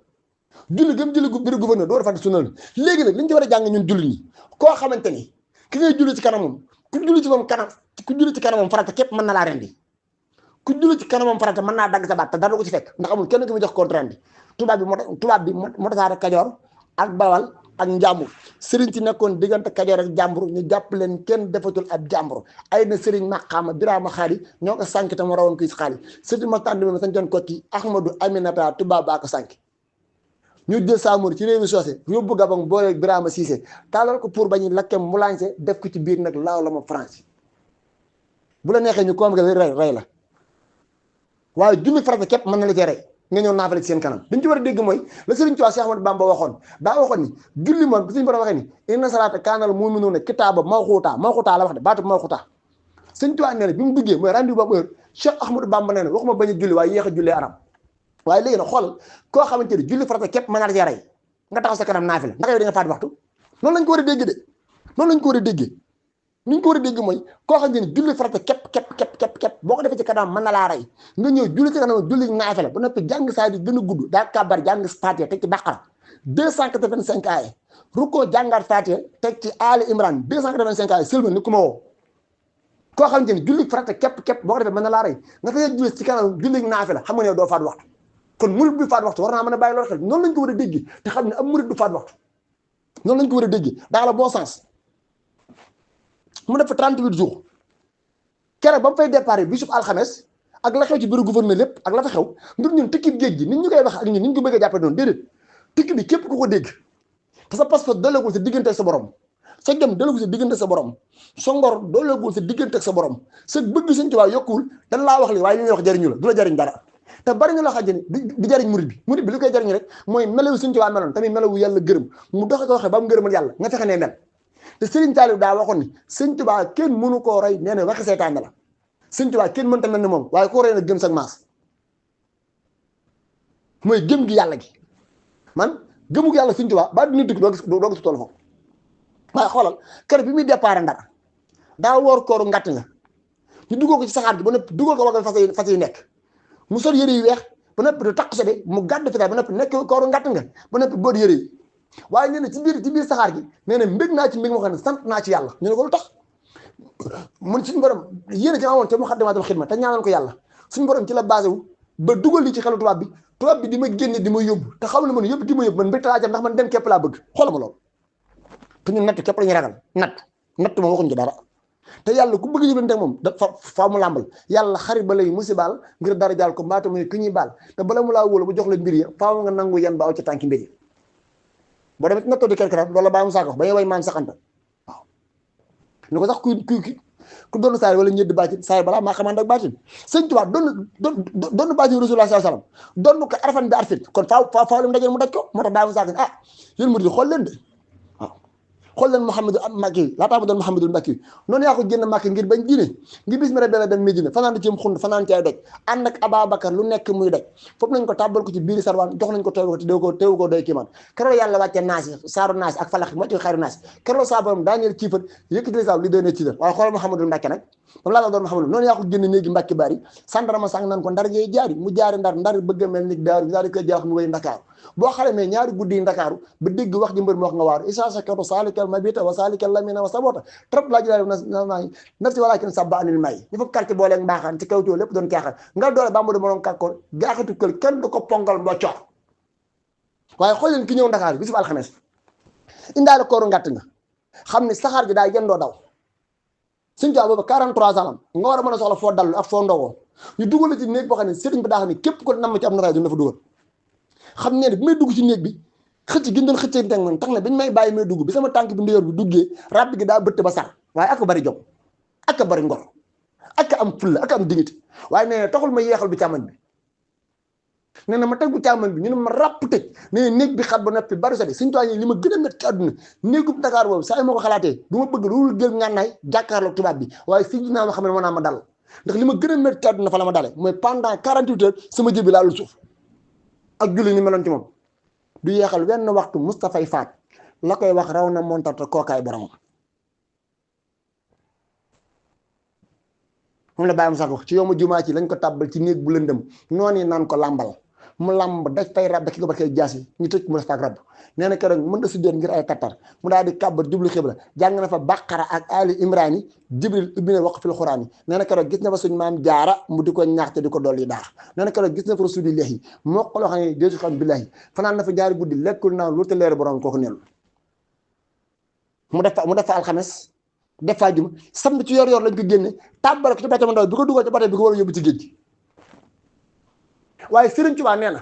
julli gëm julli biir gouverneur doon farata sunna la léegi nag li ñu ci war a jàng ñun julli ñi koo xamante ni ki ngay julli ci kanamam ku julli ci kanamam farata képp mën na laa rendi ku julli ci kanamam farata mën naa dagg sa baat te dara ko ci fekk ndax amul kenn ku mu jox compte rendu tubaab bi moo tasaare Kajoor ak Bawal ak Njàmbur sëriñ ci nekkoon diggante Kajoor ak Njàmbur ñu jàpp leen kenn defatul ab jàmbur ay na sëriñ Maqaama Biraama Xaali ñoo ko sànk te mu rawoon kuy xaali sëriñ ma tànd ma sañ doon kokki Ahmadou Aminata tubaab baa ko sànk ñu jël Samori ci réewi soose yóbbu Gabon boole Birama Cissé taalal ko pour bañu lakke mu lancé def ko ci biir nag laaw la ma France bu la neexee ñu koom nga rey la waaye julli farata képp mën na la cee rey nga ñëw naafale ci seen kanam dañ ci war a dégg mooy la Sëriñ Tuubaa Cheikh Ahmadou Bamba waxoon daa waxoon ni julli moom suñu borom waxee ni inna salaata kaanal mu'minuuna kitaaba mawquuta la wax de baatu mawquuta Sëriñ Tuubaa nee na bi mu duggee mooy rendez-vous boobu heure Cheikh Ahmadou Bamba nee na waxuma bañ a julli waaye yéex a jullee aram waaye léegi nag xool koo xamante ni julli farata képp mën na la cee rey nga taxaw sa kanam naafila ndax yow di nga faat waxtu noonu lañ ko war a dégg de noonu lañ ko war a déggee ni ñu ko war a dégg mooy koo xam ne julli farata képp boo ko defee ci kanam mën na laa rey nga ñëw julli ci kanam julli naafila ba noppi jàng saa di gën a gudd daa kàbbar jàng Faatiha teg ci Baqara 285 aaya rukkoo jàngaat Faatiha teg ci Ali Imran 285 aaya sëlma ni ku ma woo koo xam ne julli farata képp boo ko defee mën na laa rey nga fay julli ci kanam julli naafila xam nga ne doo faat waxtu kon murid bi faat waxtu war naa mën a bàyyi loolu xel noonu lañ ko war a déggee te xam ne am murid du faat waxtu noonu lañ ko war a déggee dans le bon sens mu def fa 38 jours keroog ba mu fay départ bisub alxames ak la xew ci bureau gouverneur lépp ak la fa xew ndur ñun tikki géej gi nit ñu koy wax ak ñun ni ñu ko bëgg a jàppee noonu déedéet tikki bi képp ku ko dégg te sa passeport dooleegul sa diggante ak sa borom sa jëm dooleegul sa diggante ak sa borom sa ngor dooleegul sa diggante ak sa borom sa bëgg Sëñ Tuubaa yokkuwul dañ laa wax li waaye li ñuy wax jariñu la du la jariñ dara te bari na loo xam ne di jariñ murid bi li koy jariñ rek mooy melawu Sëñ Tuubaa meloon tamit melawu yàlla gërëm mu doxe ko waxee ba mu gërëmal yàlla nga fexe ne mel te Serigne Saliou daa waxoon ni Sëñ Tuubaa kenn mënu koo roy nee na waxi seytaan la Sëñ Tuubaa kenn mënta mel ni moom waaye koo roy nag gëm sa maas mooy gëm gi yàlla gi man gëmu yàlla Sëñ Tuubaa ba dina dugg doo gis toll foofu waaye xoolal kër bi muy départ Ndar daa woor kooru ngatt nga ñu duggoo ko ci saxaar gi ba noppi dugal ko wagal fas yi nekk mu sol yëre yu weex ba noppi du takk sobe mu gàdd fi ba noppi nekk kooru ngatt nga ba noppi boot yëre yi waaye nee na ci biir saxaar gi nee na mbég naa ci mbég moo xam ne sant naa ci yàlla ñu ne ko lu tax mun suñu borom yéen ci amoon te mu Muxaddamatul Xidma te ñaanal ko yàlla suñu borom ci la basé wu ba dugal li ci xelu tubaab bi di ma génne di ma yóbbu te xamul ne man yóbbu di ma yóbbu man mbégte laa jam ndax man dem képp laa bëgg xoolal ma loolu te ñun natt képp la ñuy ragal natt moom waxuñ ci dara te yàlla ku bëgg yëblante ak moom dafa faa mu làmbal yàlla xarit ba lay musibaal ngir dara jaal ko mbaata muy ku ñuy baal te bala mu laa wóolu ba jox la mbir ya faaw nga nangu yan ba aw ci tànki mbir yi boo demee nattoo di kerkeraat loolu la baa mu saako ba ñuy way maan saxanta waaw ni ko sax ku doon saay wala ñedd baatin saay balaa maa xamante ak baatin Sëñ Tuubaa doon baatin Rasulullah sallallahu alayhi wasallam doon ko arfan bi arfit kon faaw lu mu dajee mu daj ko moo tax baa mu saako yéen murid xool leen de waaw xool leen Mouhamadou Makki laataa mu doon Mouhamadou Makki noonu yaa ko génn Makki ngir bañ diine ngir bis mi rebelle dem Médina fanaan ci xund fanaan ci ay doj ànd ak Ababacar lu nekk muy doj foofu nañ ko tàbbal ko ci biir sarwaan jox nañ ko teew ko teewu ko doy kii man keroog yàlla wàcce naas yi saaru naas ak falax moo ci xayru naas keroog saa borom daa ñeel ciifat yëkkati sa li doy na ci dal waaye xoolal Mouhamadou Mbacke nag moom laa doon Mouhamadou noonu yaa ko génn néegi Mbacke bari sandarama sang nan ko ndar ngay jaari mu jaari ndar bëgg a mel ni daaru daal di koy jaax mu wéy Ndakaaru boo xale mais ñaari guddi yi Ndakaaru ba dégg wax ji mbër mi wax nga waaru isa sakatu salikal mabita wa salikal lamina wa sabota trop laa jëlaale nafsi walakin sabba anil may ñu fop quartier booleeg mbaaxaan ci kaw coow lépp doon caaxaan nga doole bambadu moroom kàkkoor gaaxatu kël kenn du ko pongal mboo coor waaye xool leen ki ñëw Ndakaaru bisu alxames indaale kooru ngàtt nga xam ne saxaar gi daay yendoo daw suñ tuwi boobu 43 ans nga war a mën a soxla foo dallu ak foo ndogoo ñu dugal la ci néeg boo xam ne sëriñ bi daa xam ne képp ko nam ci am nataay du na fa dugal xam ne bi may dugg ci néeg bi xëcc gi doon xëccee teg man tax na biñ may bàyyi may dugg bi sama tànk bi ndiyoor bi duggee ràbb gi daa bëtt ba sar waaye ak bari jom ak bari ngor ak am fulla ak am dignité waaye nee na taxul ma yeexal bi càmmoñ bi nee na ma teg bu càmmoñ bi ñu ne ma ràpp tëj nee na néeg bi xat ba noppi bari sadi suñ toit li ma gën a métti ci àdduna néegub Dakar boobu saa yi ma ko xalaatee du ma bëgg loolu jël ngànnaay jàkkaarloog tubaab bi waaye fii dinaa ma xam ne mën naa ma dal ndax li ma gën a métti ci àdduna fa la ma dale mooy pendant 48 heures sama jëbi laalul suuf ak julli ni meloon ci moom du yeexal wenn waxtu Moustapha faat la koy wax raw na montar te kookaay boromam moom la bàyyi mu sax wax ci yow ma jumaa ci lañ ko tàbbal ci néeg bu lëndëm noonu naan ko làmbal mu làmb daj fay rab ki ko barkee jaas yi ñu tëj mu def ak rab nee na keroog mën da sujjóot ngir ay kattar mu daal di kàbbar jublu xibla jàng na fa baqara ak ali imran yi jibril ubbi na waq fil xuraan yi nee na keroog gis na fa suñ maam jaara mu di ko ñaaxte di ko dolli daar nee na keroog gis na fa rasulillahi moo ko loo xam ne déetu xam billahi fanaan na fa ñaari guddi lekkul naan lu te leer borom kooku nelu mu def fa alxames def fa juma samedi ci yor lañ ko génne tàbbal ko ci bateau ndaw bi ko dugal ci bateau bi ko war a yóbbu ci géej gi waaye Serigne Touba nee na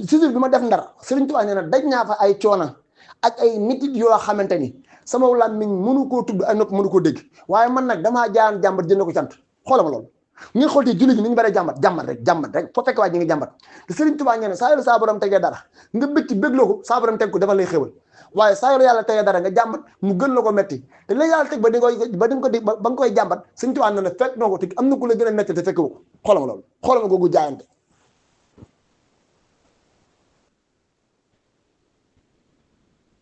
séjour bi ma def ndar Serigne Touba nee na daj naa fa ay coona ak ay métit yoo xamante ni sama làmmiñ mënu koo tudd ay nopp mënu koo dégg waaye man nag damaa jaan jàmbat jënd ko cant xoolal ma loolu ngeen xool te julli gi ni ñu baree jàmbat rek foo fekk waa ji ngi jàmbat te Serigne Touba nee na saa yor saa borom tegee dara nga bëgg ci bégloo ko saa borom teg ko dafa lay xéwal waaye saa yor yàlla tegee dara nga jàmbat mu gën la ko metti te la yàlla teg ba nga koy jàmbat Serigne Touba nee na fekk noo ko te am na ku la gën a metti te fekk ko xoolal ma loolu xoolal ma googu jaayante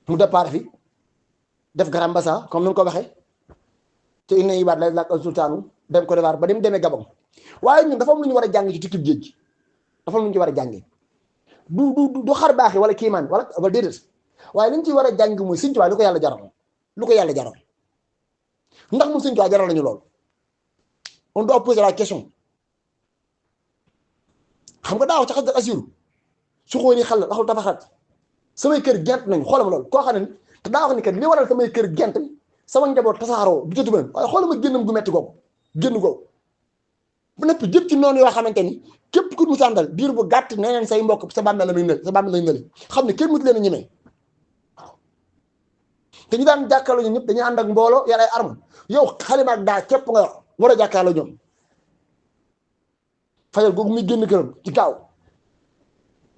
mu départ fi def garam basa comme ni nga ko waxee te inna ibaad lay laaj sultaanu dem ko defaar ba dem demee Gabon waaye ñun dafa am lu ñu war a jàng ci tukkib géej gi dafa am lu ñu ci war a jàngee du xar baaxee wala kiimaan wala déedéet waaye li ñu ci war a jàng mooy Sëñ Tuubaa lu ko yàlla jaral ndax mu Sëñ Tuubaa jaral nañu lool on doit poser la question xam nga daaw ca xas asiru su xoolee ni xal la waxul tabaxat samay kër gent nañu xoolal ma loolu koo xam ne te daa wax ni kat li waral samay kër gent sama njaboot tasaaroo du jëtu beneen waaye xoolal ma génnam gu metti googu génn googu bu nekk jëpp ci noonu yoo xamante ni képp ku mu sàndal diir bu gàtt nee neen say mbokk sa bàmmeel la muy nële sa bàmmeel lañ nële xam ne kenn mutu leen a ñemee waaw te ñu daan jàkkaarloo ñoom ñëpp dañuy ànd ak mbooloo yor ay arme yow xalima ak daa képp nga yor war a jàkkaarloo ñoom fajal googu muy génn këram ci gaaw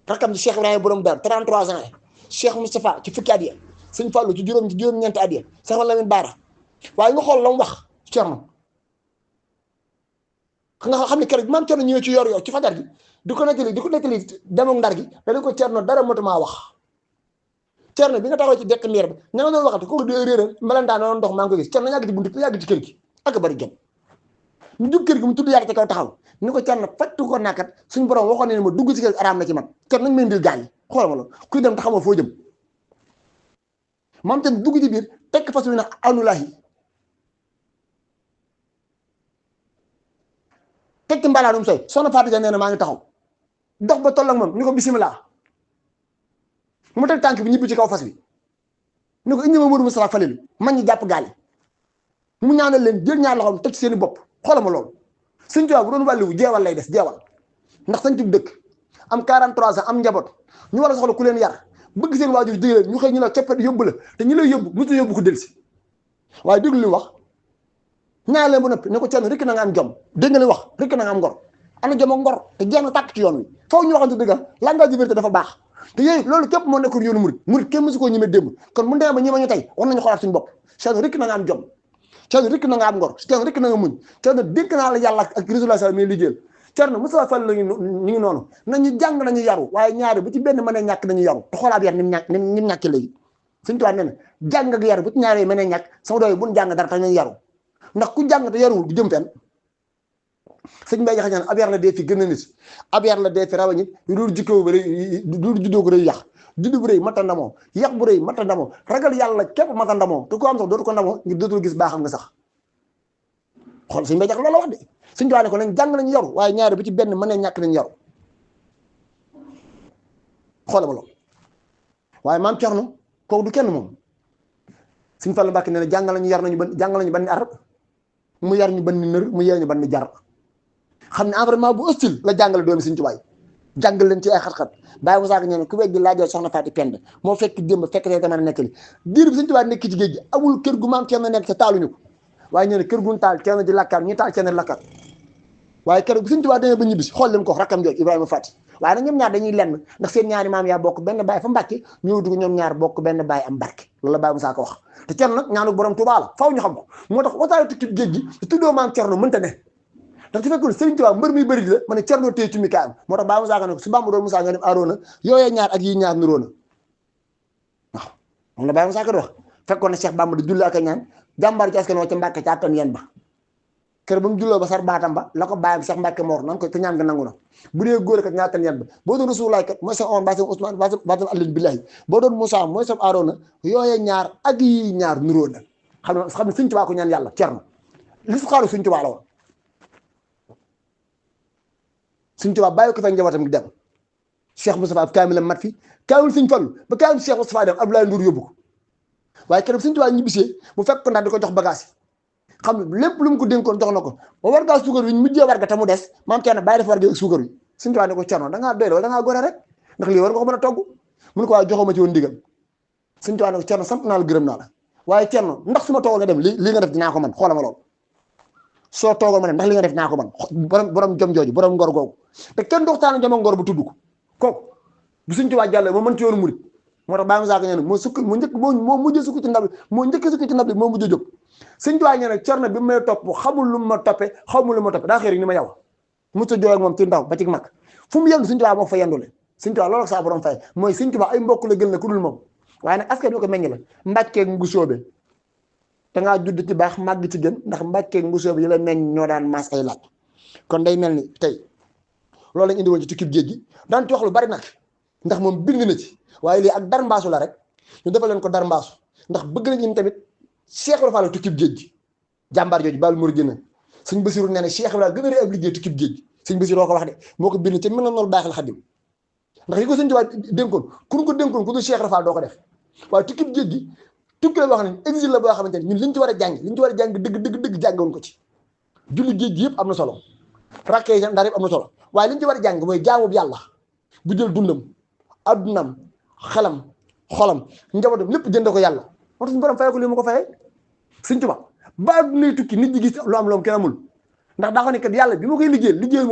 rakam ci Cheikh Ibrahima borom Dar 33 ans Cheikh Moustapha ci fukki at ya Sëñ Fallou ci juróom-ñeenti at ya Cheikh Lamine Bara waaye nga xool la mu wax Cerno nga xam ne keroog maam Cerno ñëwee ci yor ci fajar gi di ko nettali demam Ndar gi dañu ko Cerno dara matumaa wax Cerno bi nga taxaw ci dekk leer ba ña nga doon waxati kooku di réeral melentaan noonu ndox maa ngi ko gis Cerno yàgg ci buntu yàgg ci kër gi ak bari jom ñu jub kër gi mu tudd yàgg ci kaw taxaw ni ko Cerno fattu ko nakat suñu borom waxoon ne ma dugg ci kër gi araam na ci man Cerno nañ may indil gaañ yi xoolal ma loolu kuy dem te xamoo foo jëm moom tam dugg ci biir tekk fas wi nag anulahi tekk mbalaanum soy soxna Fatou Dia nee na maa ngi taxaw dox ba toll ak moom ni ko bisimilah mu teg tànk bi ñibbi ci kaw fas wi ni ko indi ma Modou Moustapha Falelu man ñi jàpp gaal yi mu ñaanal leen jël ñaar loxoom teg ci seen i bopp xoolal ma loolu Sëñ Tuubaa bu doon wàlliwu jeewal lay des jeewal ndax sañ cib dëkk am 43 ans am njaboot ñu war a soxla ku leen yar bëgg seen waajur digg leen ñu xëy ñu la coppet yóbbu la te ñu lay yóbbu musu yóbbu ko delsi waaye déglu li wax ñaar leen ba noppi ne ko Cerno rek na nga am jom dégg nga li wax rek na nga am ngor ana jom ak ngor te jeex na tàkk ci yoon wi faw ñu waxante dëgg langage de vérité dafa baax te yooyu loolu képp moo nekkoon yoonu murit kenn mësu koo ñemee démb kon mu demee ba ñeme ñu tey war nañu xoolaat suñu bopp Thierno rek na nga am jom Thierno rek na nga am ngor Thierno rek na nga muñ Thierno dénk naa la yàlla ak résultat mi liggéeyal Thierno Moustapha Fall la ñu ngi noonu nañu jàng nañu yaru waaye ñaari bu ci benn mën a ñàkk nañu yaru te xoolaat yar ni mu ñàkk léegi suñu tubaab nee na jàng ak yaru bu ci ñaari mën a ñàkk sama doy buñ jàng dara te nañu yaru ndax ku jàng te yaruwul du jëm fenn sëñ Mbaye Jaxate ñaan ab yar la dee fi gën a nit ab yar la dee fi rawa nit yu dul jikkoo bu rëy dul juddoo ko rëy yàq juddu bu rëy mata ndamoo yàq bu rëy mata ndamoo ragal yàlla képp mata ndamoo te ko am sax dootu ko ndamoo ngir dootul gis baaxam nga sax xool sëñ Mbaye Jaxate loolu la wax de suñu tubaab ne ko nañ jàng nañu yaru waaye ñaari bu ci benn mën a ñàkk nañu yaru xoolal ma loolu waaye maam Cerno kooku du kenn moom Sëñ Fallu Mbàkke nee na jàngal nañu yar nañu jàngal nañu ban ni ar mu yar ñu ban ni nër mu yar ñu ban ni jar xam ne environnement bu hostile la jàngale doomi Sëñ Tuubaa jàngal leen ci ay xat-xat bàyyi mu saaka ñee ne ku wegg di laajoo soxna Faati Pend moo fekk démb fekk tey tamit nekk li diir bi Sëñ Tuubaa nekk ci géej gi amul kër gu maam Cerno nekk sa taaluñu ko waaye ñee ne kër gun taal Cerno di lakkaat ñu taal Cerno lakkaat waaye kër bu Sëñ Tuubaa demee ba ñibbisi xool leen ko rakkam jooju Ibrahima Faati waaye nag ñoom ñaar dañuy lenn ndax seen ñaari maam yaa bokk benn baay fa Mbàkke ñëw dugg ñoom ñaar bokk benn baay am barke loolu la Baye Moussa ko wax te Cerno nag ñaanu borom Tuubaa la faw ñu xam ko moo tax waxtaane tukki géej gi te tuddoo maam Cerno mënta ne ndax su fekkoon Sëriñ Tuubaa mbër muy bëri di la ma ne Cerno téye ci mi kaayam moo tax Baye Moussa ko ne su Bamba doon Moussa nga dem Aroona yooyee ñaar ak yii ñaar nuróo na waaw moom la Baye Moussa ko di wax fekkoon na Cheikh Bamba di julli ak a ñaan jàmbaar ci askan wa ca Mbàkke ca attan yeen ba kër ba mu julloo ba sar baatam ba la ko bàyyam Cheikh Mbàkke moor nan ko te ñaan nga nangu na bu dee góor kat ñaatan yan ba boo doon Rasulullaay kat mooy sa on ba sa Ousmane ba sa Alioune billahi boo doon Moussa mooy sa Aroona yooyee ñaar ak yi ñaar nuróo na xam ne Sëñ Tuubaa ko ñaan yàlla Cerno li su xaaru Sëñ Tuubaa la woon Sëñ Tuubaa bàyyi ko fa njabootam gi dem Cheikh Moustapha kaamil mat fi kaamil Sëñ Fallu ba kaamil Cheikh Moustapha dem Abdoulaye Ndour yóbbu ko waaye keroog Sëñ Tuubaa ñibbisee mu fekk ko ndax di ko jox bagage xam ne lépp lu mu ko dénkoon jox na ko ba wargaa suukar wi ñu mujjee warga te mu des maam Cerno bàyyi def warga suukar wi Sëñ Tuubaa ne ko Cerno da ngaa doy wala da ngaa gore rek ndax lii war nga ko mën a togg mu ne ko waaye joxoma ci woon ndigal Sëñ Tuubaa ne ko Cerno sant naa la gërëm naa la waaye Cerno ndax su ma toogoon nga dem li nga def dinaa ko man xoolama lool soo toogoon ma dem ndax li nga def dinaa ko man borom jom jooju borom ngor googu te kenn doxtaana jom ngor bu tudd ko kooku bu Sëñ Tuubaa jàlle moo mën ci yoonu murit moo tax Baye Moussa Ka ñene moo sukk moo njëkk moo mujjee sukk ci ndab li moo njëkk sukk ci ndab li moo mujjee jóg Sëñ Tuubaa ñene Cerno bi may topp xamul lu ma toppe xamul lu ma toppe daa xëy rek ni ma yow mu sa jooy ak moom ci ndaw ba ci mag fu mu yendu Sëñ Tuubaa moo fa yendule Sëñ Tuubaa loolu ak saa borom fay mooy Sëñ Tuubaa ay mbokk la gën la ku dul moom waaye nag askan bi ko meññ la mbàkkeeg ngu sóobe da ngaa judd ci baax màgg ci gën ndax mbàkkeeg ngu sóobe yi la meññ ñoo daan maas ay laaj kon day mel ni tey loolu lañ indi woon ci tukkib géej gi daan ci wax lu bari nag ndax moom bind na ci waaye lii ak dar mbaasu la rek ñu defal leen ko dar mbaasu ndax bëgg nañ tamit Cheikh Ibra Fall tukkib géej gi jàmbaar jooju Baal Mor Jëna sëñ Basiru nee na Cheikh Ibra gën a rëy ab liggéey tukkib géej gi sëñ Basiru ko wax de moo ko bind ci mën na noonu baaxal Xadim ndax yi ko sëñ Tuubaa dénkoon ku ko dénkoon ku dul Cheikh Ibra Fall doo ko def waaye tukkib géej gi tukki la boo xam ne exil la boo xamante ne ñun liñ ci war a jàng liñ ci war a jàng dëgg jàngoon ko ci julli géej gi yëpp am na solo rakkee ndar yëpp am na solo waaye liñ ci war a jàng mooy jaamu yàlla bu jël dundam addunam xelam xolam njabootam lépp jënde ko yàlla moo tax suñu borom fayee ko lii ma ko fayee Sëñ Tuubaa ba addunay tukki nit ñi gis lu am kenn amul ndax daa ko ne kat yàlla bi ma koy liggéeyal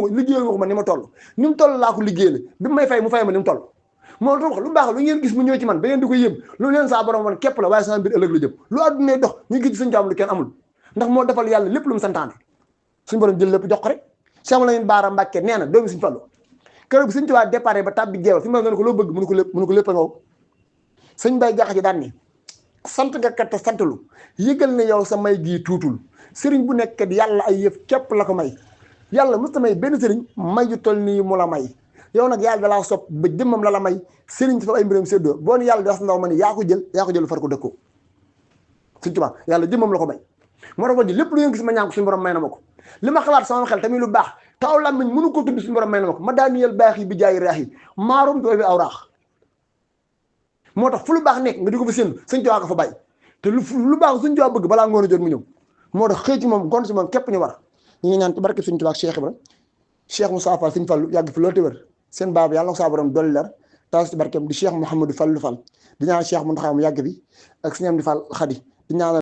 ma ko man ni ma toll ni mu toll laa ko liggéeyal bi may fay mu fay ma ni mu toll moo tax lu baax lu ngeen gis mu ñëw ci man ba ngeen di ko yëm lu leen saa borom man képp la waaye sama mbir ëllëg la jëm lu addunay dox ñu gis Sëñ Tuubaa lu kenn amul ndax moo defal yàlla lépp lu mu santaane suñu borom jël lépp jox ko rek Cheikh Lamine Bara Mbacké nee na doomi Sëñ Fallu keroog Sëñ Tuubaa départ ba tàbbi jeewal suñu borom ne ko loo bëgg mënu ko lépp a ngaw sëñ Bay Jaxate daan ni sant nga kat te santalu yëgal ne yow sa may gii tuutul sëriñ bu nekk kat yàlla ay yëf képp la ko may yàlla mës ta may benn sëriñ may yu toll nii mu la may yow nag yàlla dalaa sopp ba jëmmam la may sëriñ si fa ay mbiram séddoo boo ne yàlla di wax ndaw ma ni yaa ko jël far ko dëkkoo Sëñ Tuubaa yàlla jëmmam la ko may moo tax ji lépp lu ngeen gis ma ñaan ko suñu borom may na ma ko li ma xalaat sama xel tamit lu baax taw làmmiñ mënu ko tudd suñu borom may na ma ko ma daaniyel baax yi bi jaayi raax yi maarum tooy bi aw raax moo tax fu lu baax nekk nga di ko fa séntu Sëñ Tuubaa ko fa bàyyi te lu baax Sëñ Tuubaa bëgg balaa ngoon a jot mu ñëw moo tax xëy ci moom gont ci moom képp ñu war ñu ngi ñaan ci barke Sëñ Tuubaa ak Cheikh Ibra Cheikh Moussa Fall Sëñ Fallu yàgg fi loolu te wér seen baaba yàlla na ko saa borom dolli leer taas ci barkeem di Cheikh Mouhamadou Fallu Fall di ñaan Cheikh Mountakha mu yàgg bi ak Sëñ Amdi Fall Xadi di ñaan